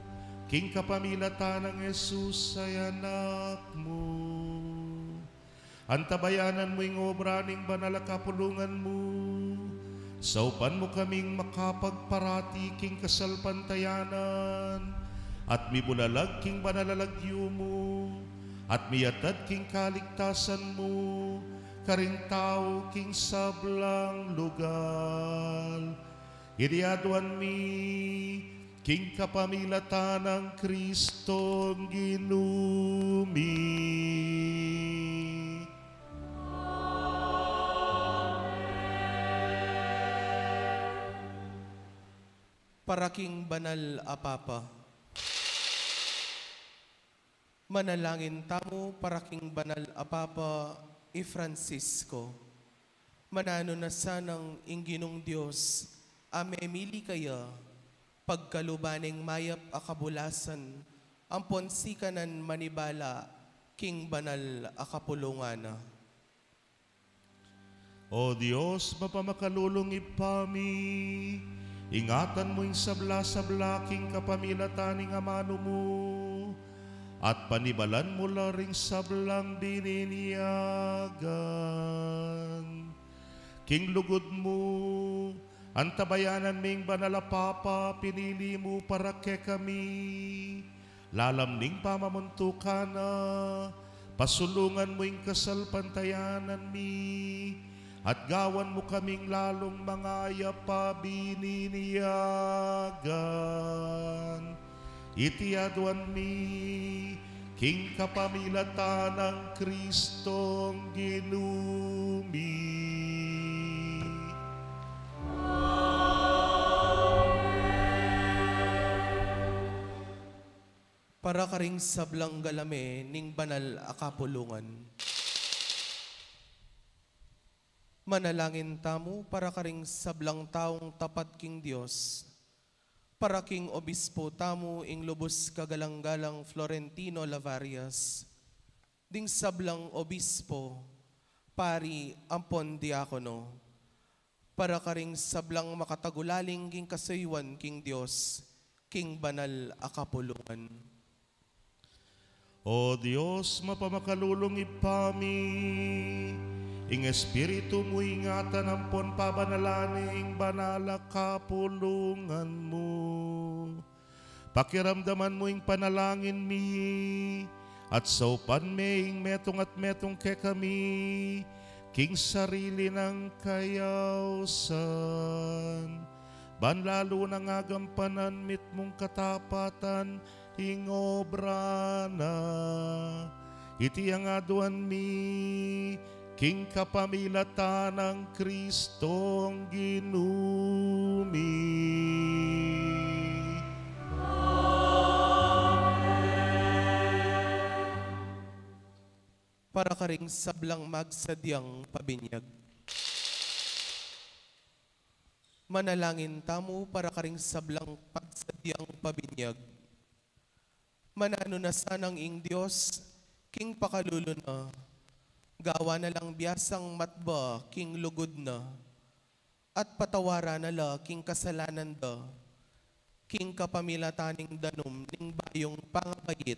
king kapamilatan nang Jesus a Anak mu. Antabayanan mu ing obra ning banal a kapulungan mu. Saupan mu kaming makapagparati king kasalpantayanan, at mibulalag king banal a lagyu mu, at miyatad king kaligtasan mu karing tau king sablang lugal. Iti aduan mi king kapamilatan nang Kristong Ginu mi. Para king banal a Papa. Manalangin tamu para king banal a Papa i Francisco. Mananu na sanang ing Ginung Dios a memili kaya, pagkaluban ning mayap a kabulasan ampon sikanan manibala king banal a kapulungan na. O Dios mapamakalulung Ibpa mi, ingatan mu ing sabla-sabla king kapamilatan ning amanu mu, at panibalan mu la ring sablang bininyagan. King lugud mu, antabayanan ming banal a Papa pinili mu para kekami, lalam ning pamamuntukan na, pasulungan mu ing kasalpantayanan mi, at gawan mu kaming lalung mangayap a bininyagan. Iti aduan mi king kapamilatan nang Kristong Ginu mi. Para karing sablang galame ning banal a kapulungan. Manalangin tamu para karing sablang taung tapat king Dios, para king obispo tamu ing lubus kagalang-galang Florentino Lavarias, ding sablang obispo, pari ampon diakono, para karing sablang makatagulaling king kasuyuan king Dios king banal a kapulungan. O Dios mapamakalulung Ibpa mi, ing Espiritu mu ingatan ampon pabanalan ne ing banal a kapulungan mu. Pakiramdaman mu ing panalangin mi, at saupan me ing metung at metung kekami king sarili nang kayausan, ban lalu nang agampanan mitmung katapatan ing obra na. Iti ing aduan mi king kapamilatan nang Kristong Ginu mi. Para karing sablang magsadyang pabinyag. Manalangin tamu para karing sablang magsadyang pabinyag. Mananu na sanang ing Dios king pakalulu na, gawan na lang biasang matba king lugud na, at patawaran na la king kasalanan da, king kapamilatan ning danum ning bayung pangabait,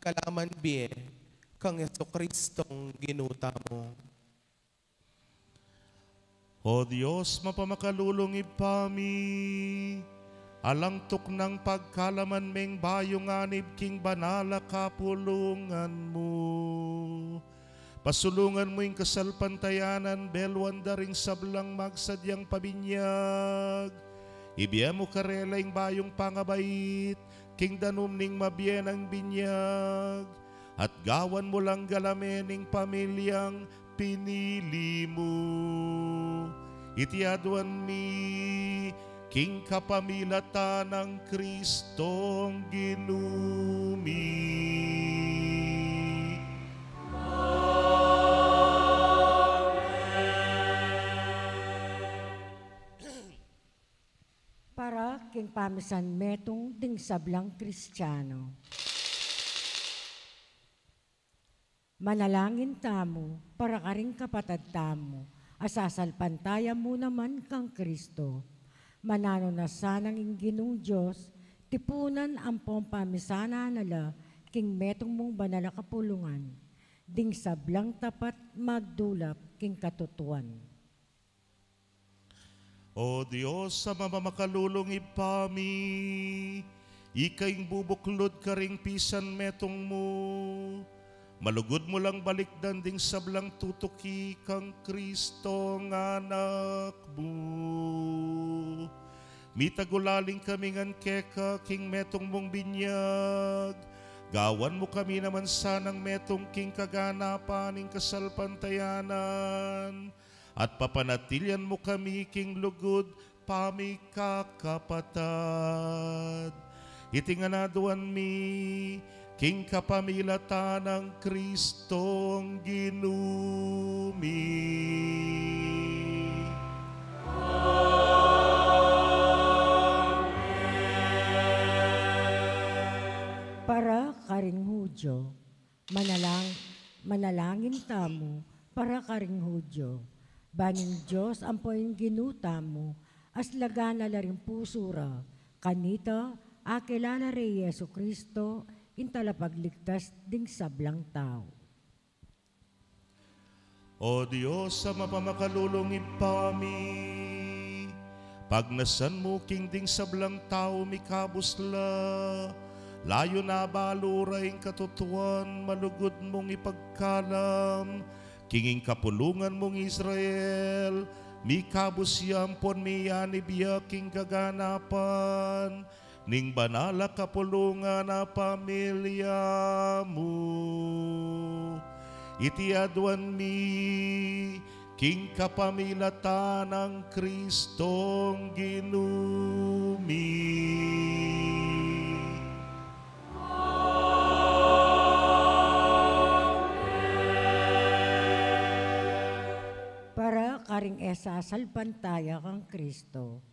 kalaman bie kang Jesucristong Ginu tamu. O Dios, mapamakalulung Ibpa mi, alang tuknang pagkalaman meng bayung anib king banal a kapulungan mu. Pasulungan mu ing kasalpantayanan, beluan da ring sablang magsadyang pabinyag. Ibie mu karela ing bayung pangabait king danum ning mabie nang binyag, at gawan mu lang galame ning pamilyang pinili mu. Iti aduan mi king kapamilatan nang Kristong Ginu mi. Para king pamisan metung ding sablang Kristiano. Manalangin tamu para karing kapatad tamu a sasalpantaya mu naman kang Kristo. Mananu na sanang ing Ginung Dios tipunan ampong pamisanan na la king metung mung banal a kapulungan, ding sablang tapat magdulap king katutuan. O Dios, a mapamakalulung Ibpa mi, ika ing bubuklud karing pisan metung mu, malugud mu lang balikdan ding sablang tutuki kang Kristong Anak mu. Mitagulaling kami ngan keka king metung mung binyag, gawan mu kami naman sanang metung king kaganapan ning kasalpantayanan, at papanatilian mu kami king lugud pamikakapatad. Iti ngan aduan mi king kapamilatan nang Kristong Ginu mi. Para karing Hudyo. Manalang-, manalangin tamu para karing Hudyo, ban ing Dios ampo ing Ginu tamu, aslagan na la ring pusu ra, kanita akilala re i Jesu-Cristo, ing talapagligtas ding sablang tau. O Dios a mapamakalulung Ibpa mi, pagnasan mu king ding sablang tau mikabus la, layun a balu ra ing katutuan, malugud mung ipagkalam king ing kapulungan mung Israel, mikabus ya ampon miyanib ya king kaganapan ning banal a kapulungan a pamilya mu. Iti aduan mi king kapamilatan nang Kristong Ginu mi. Para karing e sasalpantaya kang Kristo.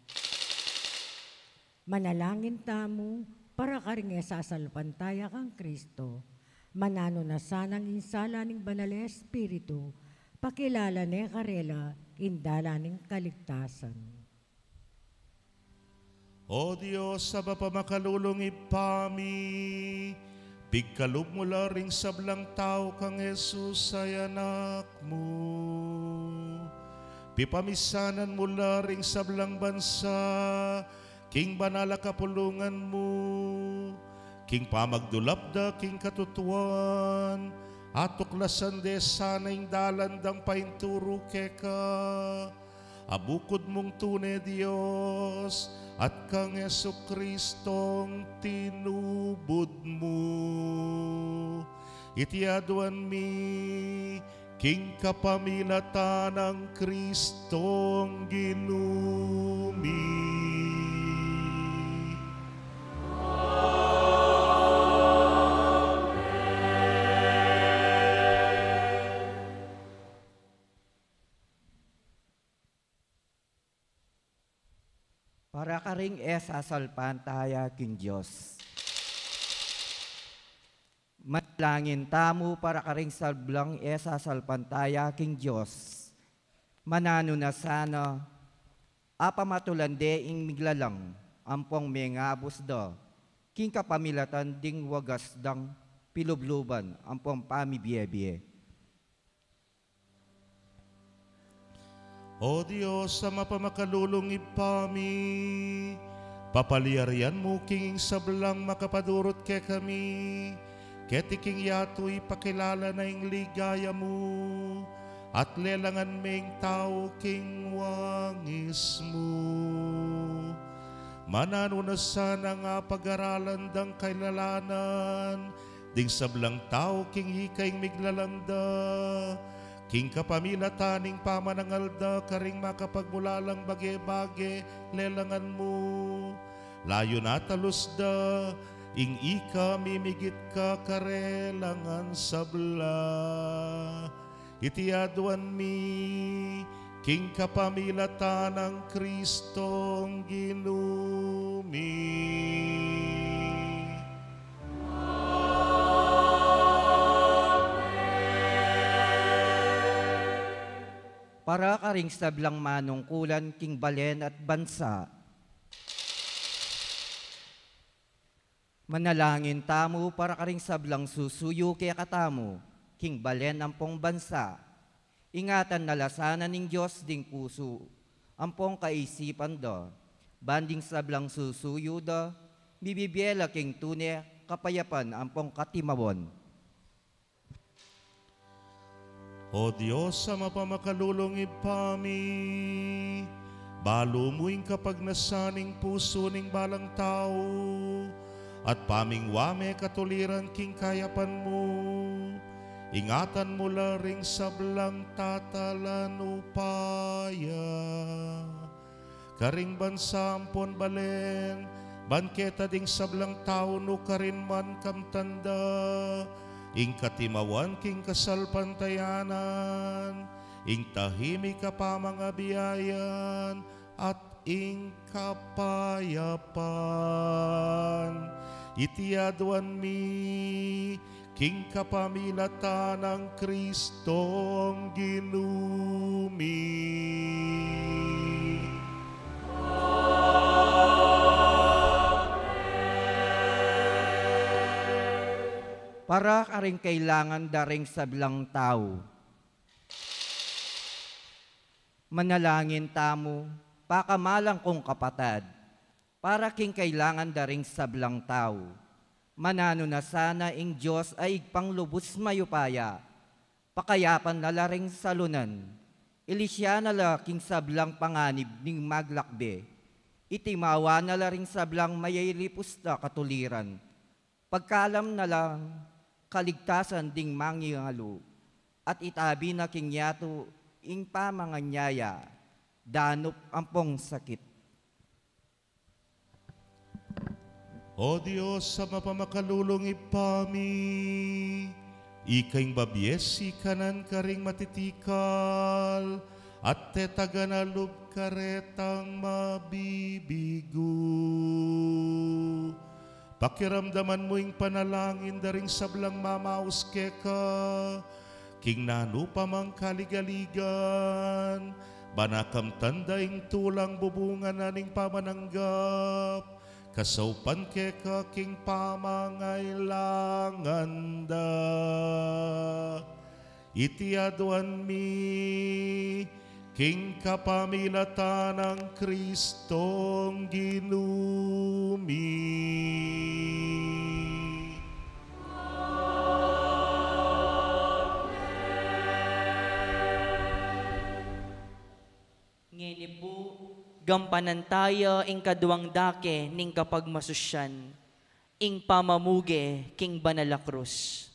Manalangin tamu para karing e sasalpantaya kang Kristo. Mananu na sanang ing sala ning Banal a Espiritu, pakilala ne karela ing dalan ning kaligtasan. O Dios a mapamakalulung Ibpa mi, pigkalub mu la ring sablang tau kang Jesus a Anak mu. Pipamisanan mu la ring sablang bansa king banal a kapulungan mu, king pamagdulap da king katutuan, atuklasan de sana ing dalan dang painturu keka, a bukud mung tune Dios, at kang Jesu-Cristong tinubud mu. Iti aduan mi king kapamilatan nang Kristong Ginu mi. Para karing e sasalpantaya king Dios. Manalangin tamu para karing sablang e sasalpantaya king Dios. Mananu na sana, apamatulan de ing miglalang ampong mengabus da king kapamilatan ding wagas dang pilubluban ampong pamibie-bie. O Dios a mapamakalulung Ibpa mi, papalyarian mu king sablang makapadurut kekami, keti king yatu ipakilala na ing ligaya mu, at lelangan meng tau king wangis mu. Mananu na sana nga pag-aralan dang kailalanan ding sablang tau king ika ing miglalang da, king kapamilatan ning pamanangal da karing makapagmulalang bage-bage lelangan mu. Layun atalus da ing ika mimigit ka karelang sabla. Iti aduan mi king kapamilatan nang Kristong Ginu mi. Para karing sablang manungkulan king balen at bansa. Manalangin tamu para karing sablang susuyu kekatamu king balen ampong bansa. Ingatan na la sana ning Dios ding pusu ampong kaisipan da, ban ding sablang susuyu da, mibibie la king tune kapayapan ampong katimawan. O Dios a mapamakalulung Ibpa mi, balu mu ing kapagnasan ning pusu ning balang tau, at pamingwa me katuliran king kayapan mu, ingatan mu la ring sablang tatalan upaya karing bansa ampon balen, ban keta ding sablang tau nukarin man kamtan da ing katimawan king kasalpantayanan, ing tahimik a pamangabiayan, at ing kapayapan. Iti aduan mi king kapamilatan nang Kristong Ginu mi. Para karing kailangan da ring sablang tau. Manalangin tamu, pakamalan kung kapatad, para king kailangan da ring sablang tau. Mananu na sana ing Dios a Ibpang lubus mayupaya, pakayapan na la ring salunan, ilisya na la king sablang panganib ning maglakbe, itimawa na la ring sablang mayayalipus da katuliran, pagkalam na lang kaligtasan ding mangingalu, at itabi na king yatu ing pamanganyaya, danup ampong sakit. O Dios a mapamakalulung Ibpa mi, ika ing babie sikanan karing matitikal, at tetagan a lub karetang mabibigu. Pakiramdaman mu ing panalangin da ring sablang mamaus keka king nanu pa mang kaligaligan, ban akamtan da ing tulang bubungan na ning pamananggap, kasaupan keka king pamangailangan da. Iti aduan mi king kapamilatan nang Kristong Ginu mi. Ngeni pu, gampanan taya ing kaduang dake ning kapagmasusyan, ing pamamuge king banal a krus.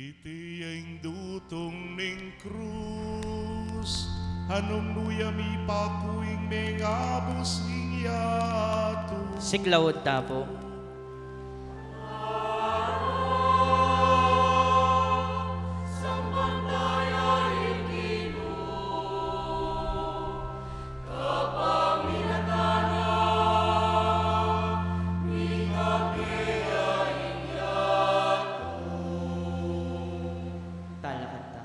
Iti ya ing dutung ning krus, anong luya mipaku ing mengabus ning yatu. Siklaud ta pu. Talakad ta.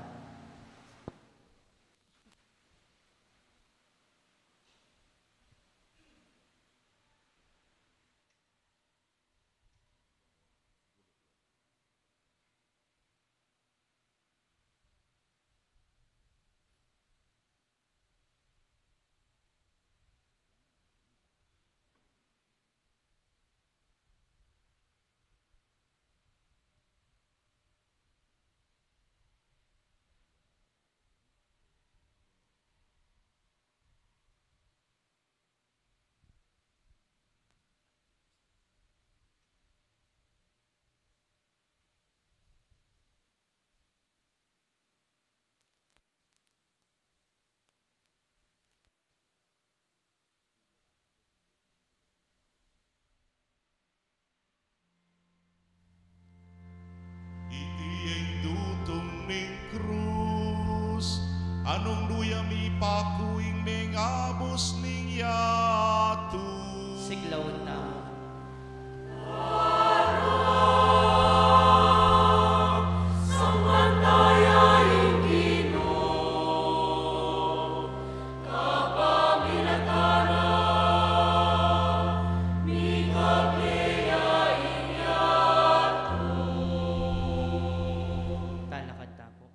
Iti ing dutung ning krus, anong luya mipaku ing mengabus ning yatu. Siklaud ta. Talakad ta pu.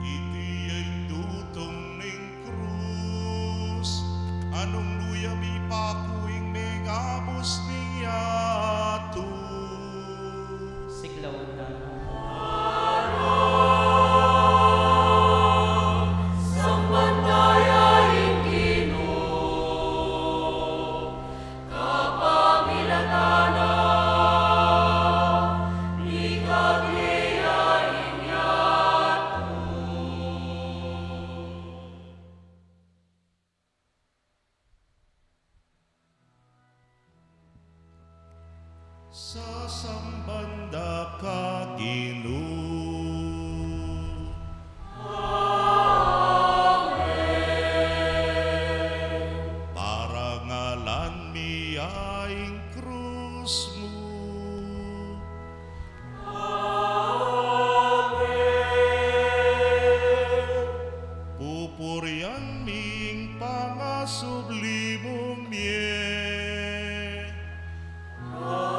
Iti ing dutung ning krus, anong luya mipaku ing mengabus ning yatu. Siklaud ta. Sasamban da ka, Ginu. Amen. Parangalan mi ya ing krus mu. Amen. Pupurian mi ing pangasubli mung mie. Amen.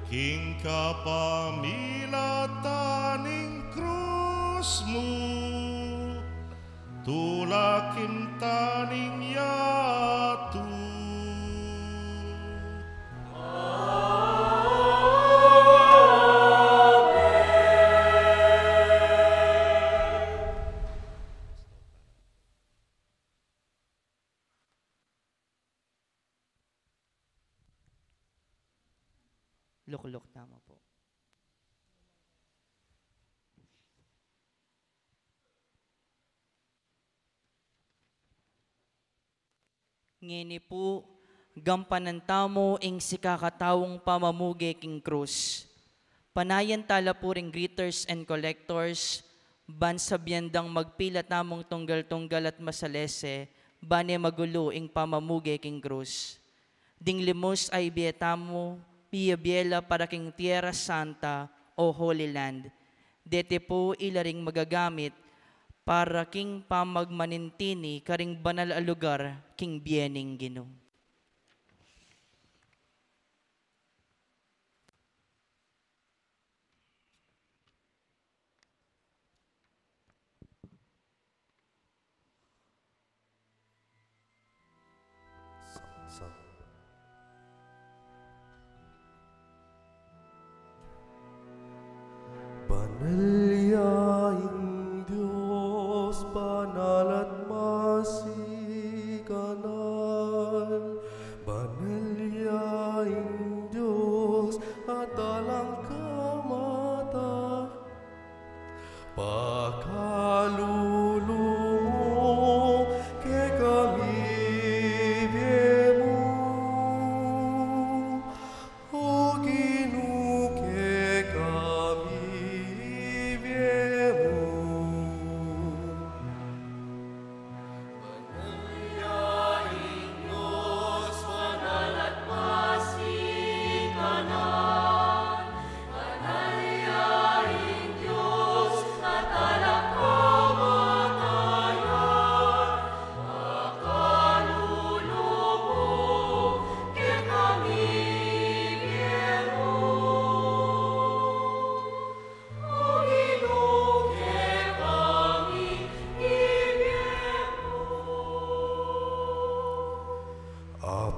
King kapamilatan ning krus mu, tulakin ta ning yatu. Amen. Lukluk tamu pu. Ngeni pu, gampanan tamu ing sikakataung pamamuge king krus. Panayan ta la pu ring greeters and collectors, ban sabian dang magpila tamung tunggal-tunggal at masalese, ban e magulu ing pamamuge king krus. Ding limus a ibie tamu, ibie la para king Tierra Santa o Holy Land. Deti pu ila ring magagamit para king pamagmanintini karing banal a lugar king bie ning Ginu.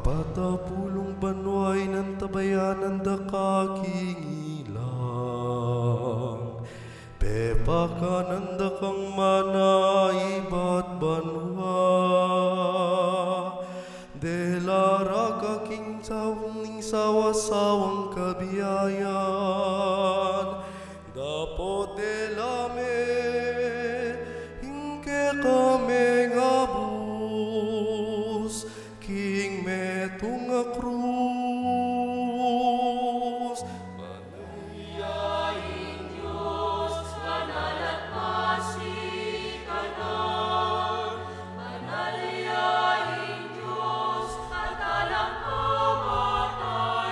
Patapulung banua inantabayanan da ka king ilang, pepakanan da kang mana ibat banua. Delara ka king sawa ning sawa-sawang kabiayan, dapot dela me ing kekami ngabus king metung a krus. Banal ya ing Dios, banal at masikanan, banal ya ing Dios at alang kamatayan.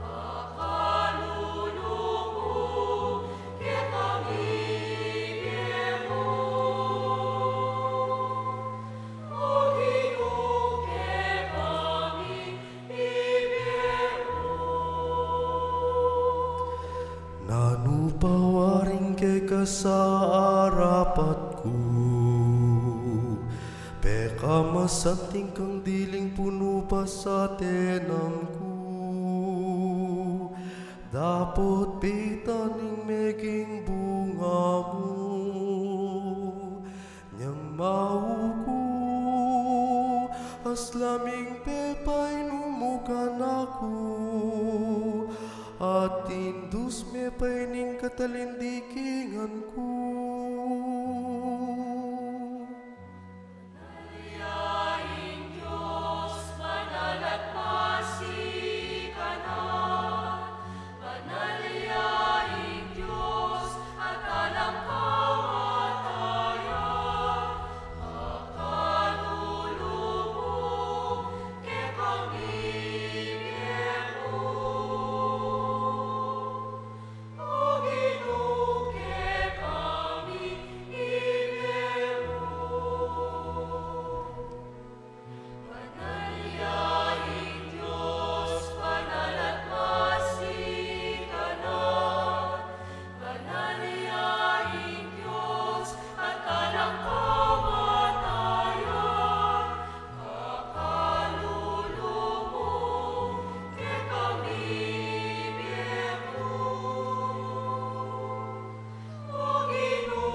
Pakalulu mu kekami, ibie mu. O Ginu, kekami, ibie mu. Nanu pa waring keka sa arapat ku, pekamasanting kang diling punu pa sa tenam ku. Dapot bitan ing meging bunga mu, nyang mauku, aslaming pepainum mu kanaku, at indus me pa ining katalindikingan ku. Banal ya ing Dios, banal at masikanan, banal ya ing Dios at alang kamatayan. Pakalulu mu kekami, ibie mu. O Ginu, kekami, ibie mu. Banal ya ing Dios, banal at masikanan, banal ya ing Dios at alang kamatayan. Pakalulu mu kekami, ibie mu. O Ginu,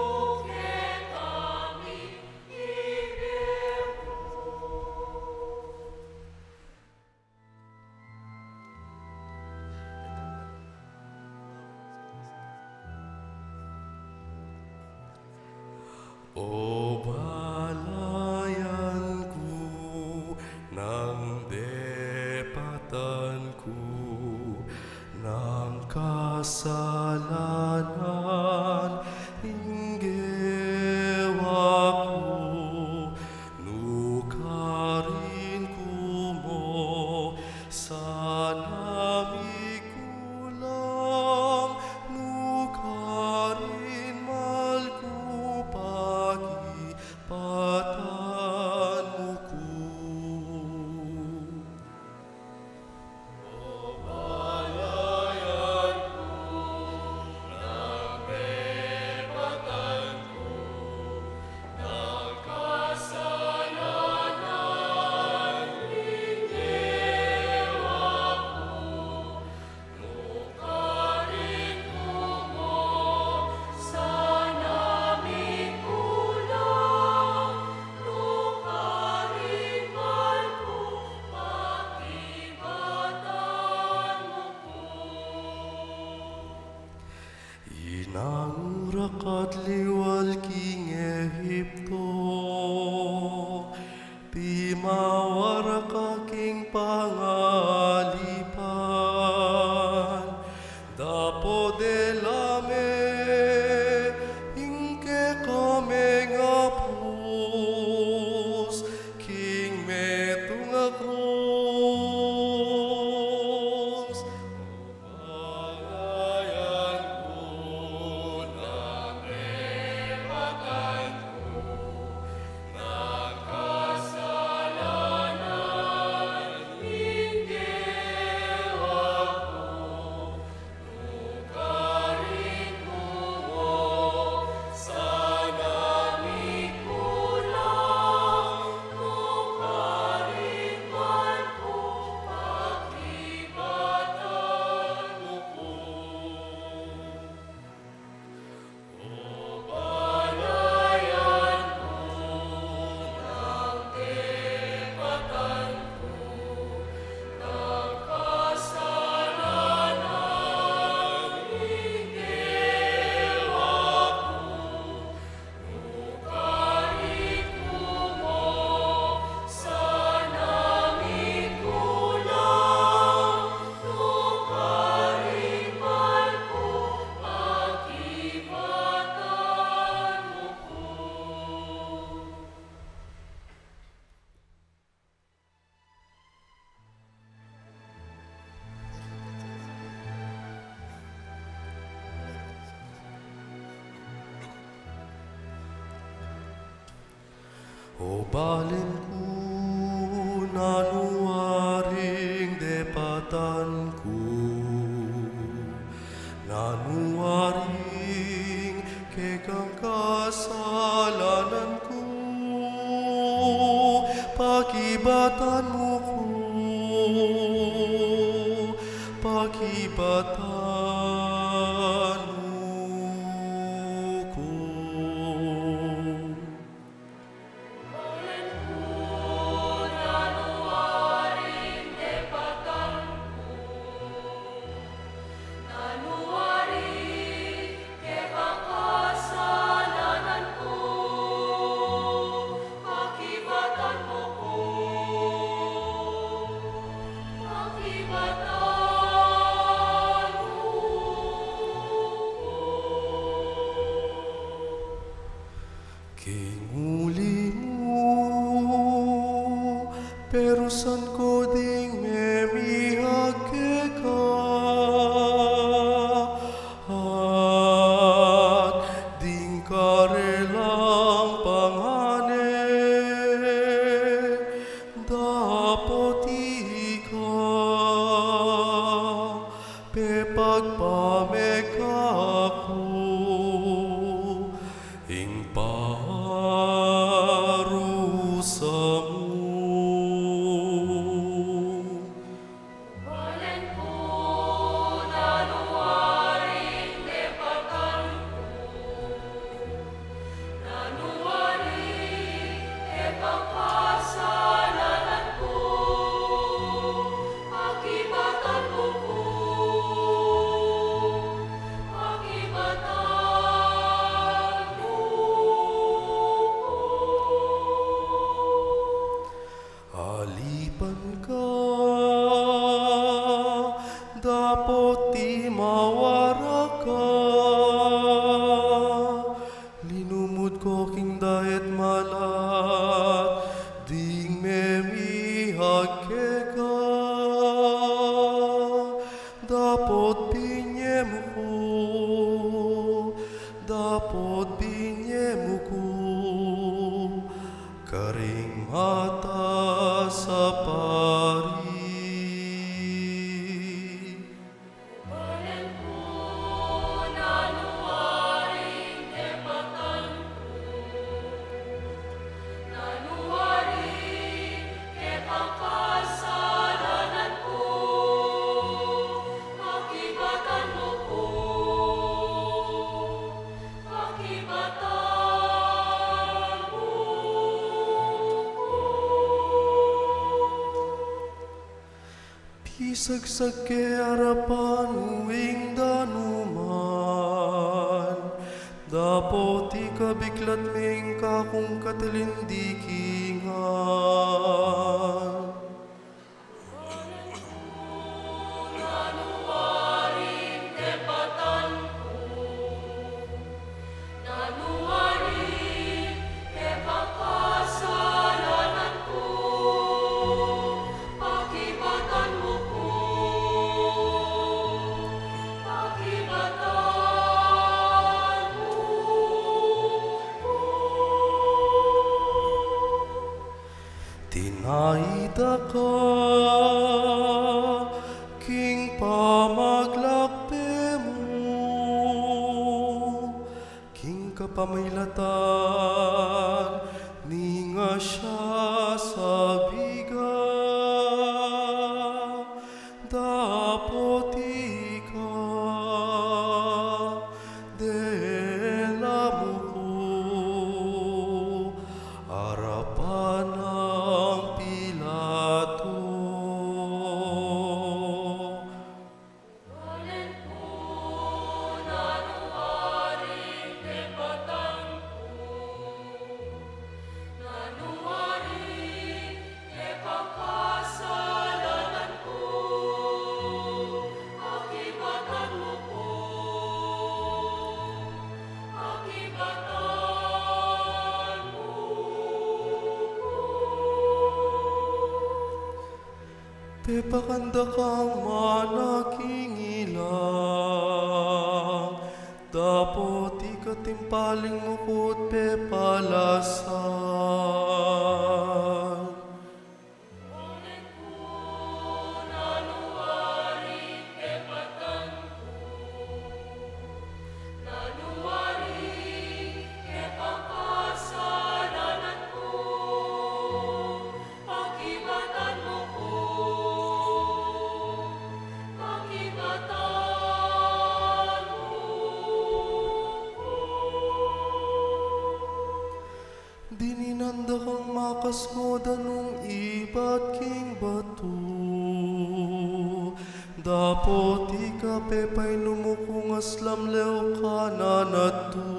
kekami, ibie mu. O balayan ku, nang depatan ku nang kasalanan ning gewa ku, nukarin ku mu sana mikulang, nukarin mal ku pakibatan mu ku. Inang rakat liwal king Egipto, pimawara ka king pangalipan, dapot dela me ing kekaming apus king metung a krus. Balen ku, nanu aring depatan ku? Nanu aring kekang kasalanan ku? Pakibatan mu ku, pakibatan mu ku. King uli mu, perusan ko ding memihag keka, at ding karelang pangane dapot ika pepagpameka ku ing parusa mu. Alipan ka, dapot di mawarak ka. Linumud ko king dayat malat ding memihag keka, dapot binye mu ku, dapot binye mu ku karing matas a pari. Pisagsag ke arapan mu ing danuman, dapot ikabiklat me ing kakung katalindikingan. Tinaida ka king pamaglakbe mu, king kapamilatan ning asya sabigan, dapot ika dela mu ku arapan nang Pilato. Pepakanta kang mana king ilang, dapot ikatimpaling mu ku't pepalasa. Mas moda nung ibat king batu, dapot ika pepainumu kung aslam leu kanan atu.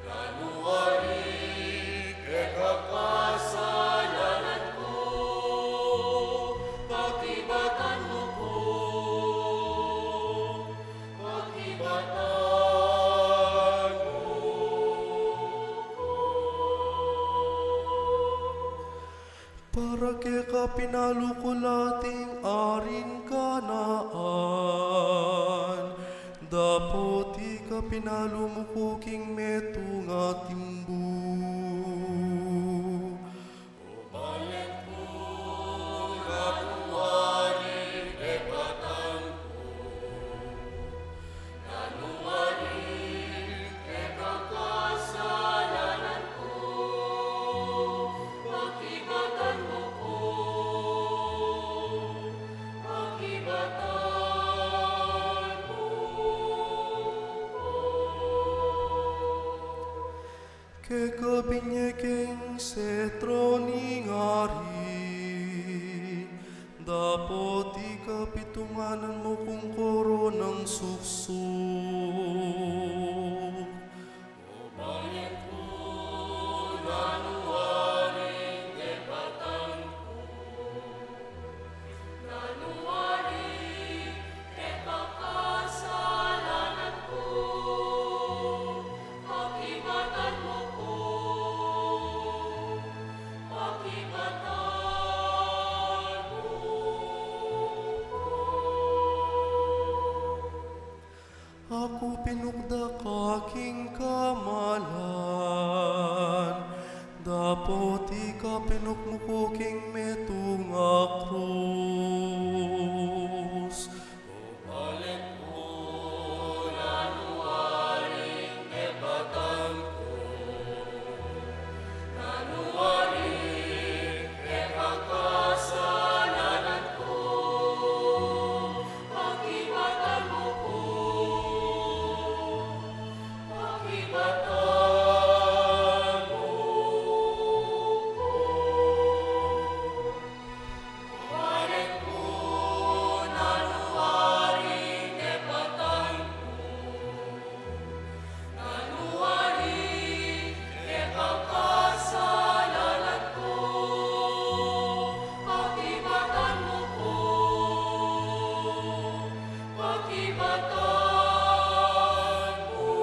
Nanu ari kekang kasalanan ku, pakibatan mu ku, pakibatan mu ku. Para keka pinalu ku la ding aring Kanaan, dapot ika pinalu mu ku king metung a timbu. Nanu ari kekang kasalanan ku, pakibatan mu ku, pakibatan mu ku. Keka binye keng setro ning ari, dapot ika pitunganan mu kung koronang suksuk. Nanu ari kekang kasalanan ku, pakibatan mu ku, pakibatan mu ku. Aku pinukda ka king kamalan, dapot ika pinukmuk ku king metung a krus. Nanu ari kekang kasalanan ku, pakibatan mu ku, pakibatan mu ku. Nanu ari kekang kasalanan ku, nanu ari kekang kasalanan ku, pakibatan mu ku, pakibatan mu ku.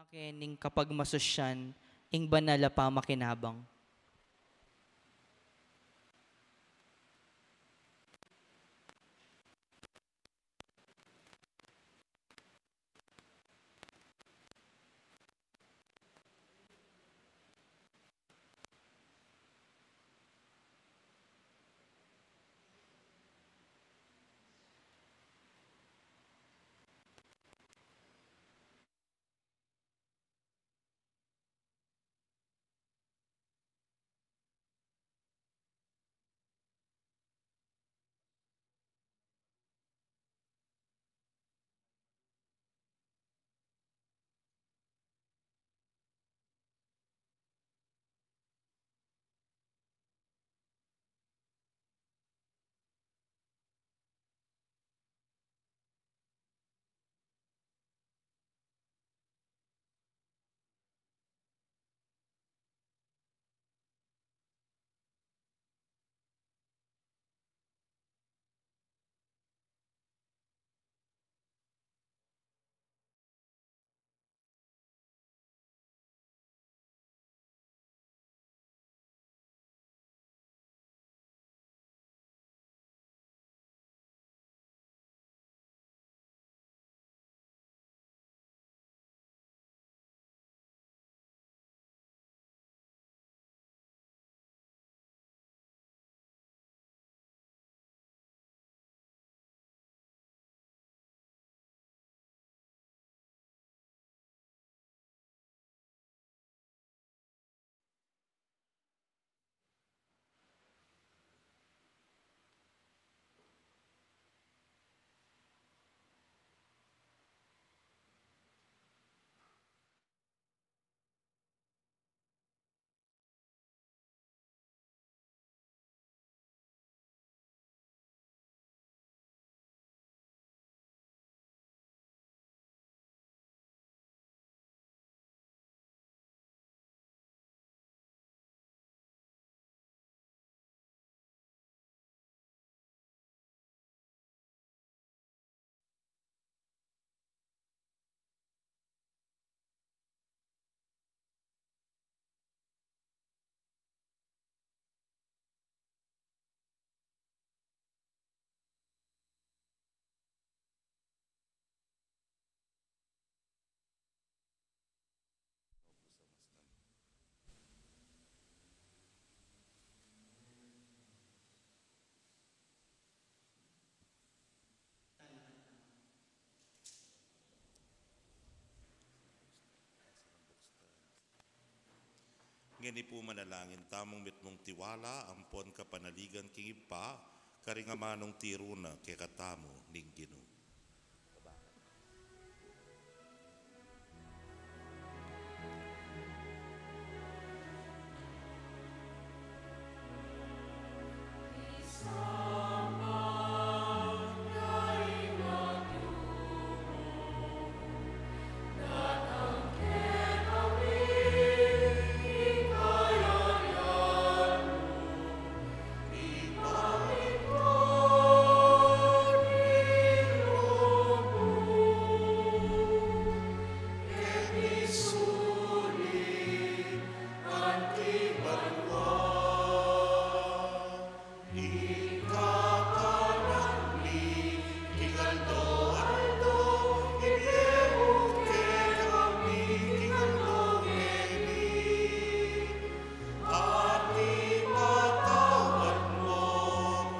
Keni ing kapagmasusyan ing banal a pamakinabang. Ngeni pu manalangin tamung mitmung tiwala ampon kapanaligan king Ibpa, karing amanung tiru na kekatamu ning Ginu. At ipatawad mu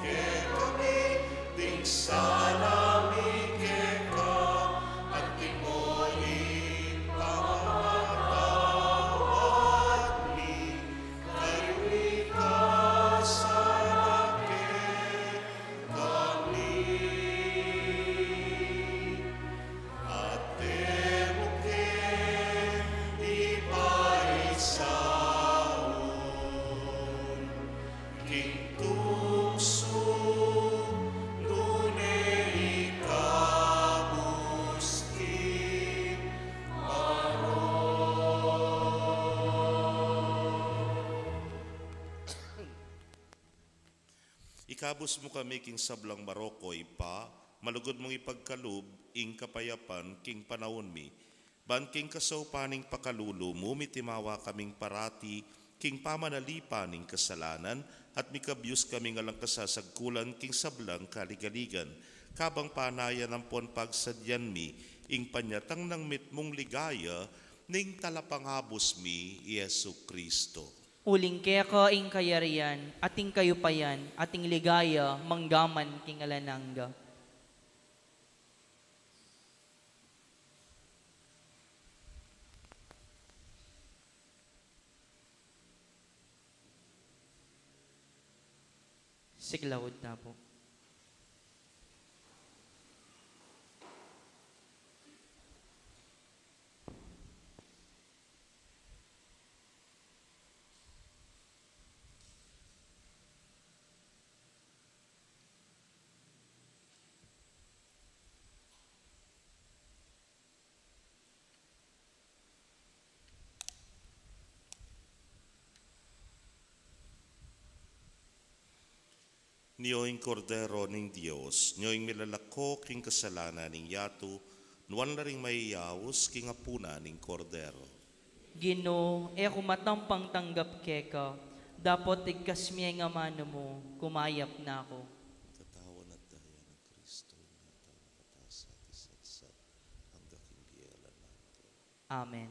kekami ding sala mi keka, anti mu ipatawad mi king mikasala kekami. At e mu ke ipaisaul king tuksu, nune ikabus king marok. Ikabus mu kami king sablang marok, O Ibpa, malugud mung ipagkalub ing kapayapan king panaun mi, Ban king kasaupan ning pakalulu mu, mitimawa kaming parati king pamanalipan ning kasalanan, at mikabyus kaming alang kasasagkulan king sablang kaligaligan. Kabang panayan ampon pagsadyan mi ing panyatang nang mitmung ligaya ning Talapangabus mi, Jesu Kristo. Uling keka ing kayarian, at ing kayupayan, at ing ligaya, manggaman king alang angga. Siglaud na po. Nyo ing Kordero ning Dios, nyo ing milalako king kasalanan ning yatu, nuan la ring mayayaus king apunan ning Kordero. Ginu, e ku matampang tanggap keka, dapot igkas me ing amanu mu, kumayap na ku. Katawan at daya nang Kristo, ingatan na ka ta sa atisadsad, angga king bie alang angga. Amen.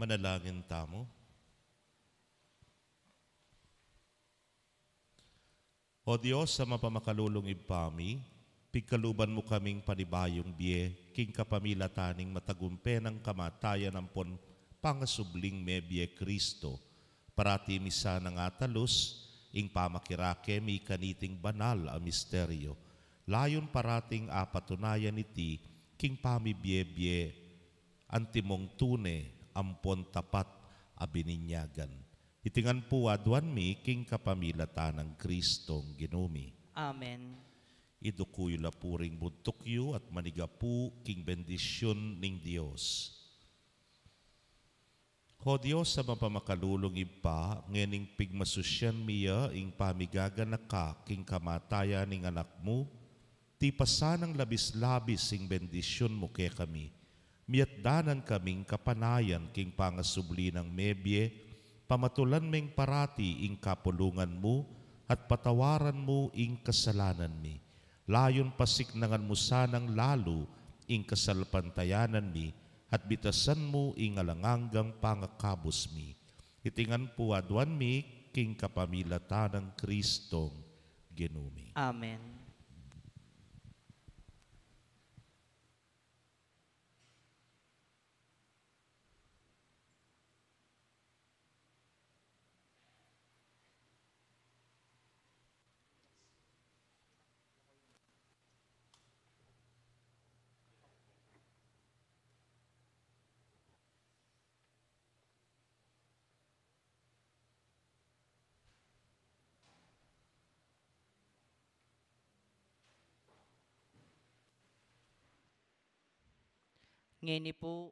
Manalangin tamu. O Dios, a mapamakalulung Ibpa mi, pigkaluban mu kaming panibayung bie, king kapamilatan ning matagumpe nang kamatayan ampon pangasubling mebie Kristo. Parati mi sanang atalus ing pamakirake mi kaniting banal a misteryo. Layun parating apatunayan iti king pamibie-bie antimong tune ampon tapat a bininyagan. Iti ngan pu aduan mi king kapamilatan nang Kristong Ginu mi. Amen. Iduku yu la pu ring buntuk yu at manigapu king bendisyun ning Dios. O Dios a mapamakalulung Ibpa, ngening pigmasusyan mi ya ing pamigaganaka king kamatayan ning Anak mu, tipasan nang labis-labis ing bendisyun mu kekami. Miatdanan kaming kapanayan king pangasubli nang mebie, pamatulan meng parati ing kapulungan mu, at patawaran mu ing kasalanan mi. Layun pasiknangan mu sanang lalu ing kasalpantayanan mi, at bitasan mu ing alang anggang pangakabus mi. Iti ngan pu aduan mi king kapamilatan nang Kristong Ginu mi. Amen. Ngeni pu,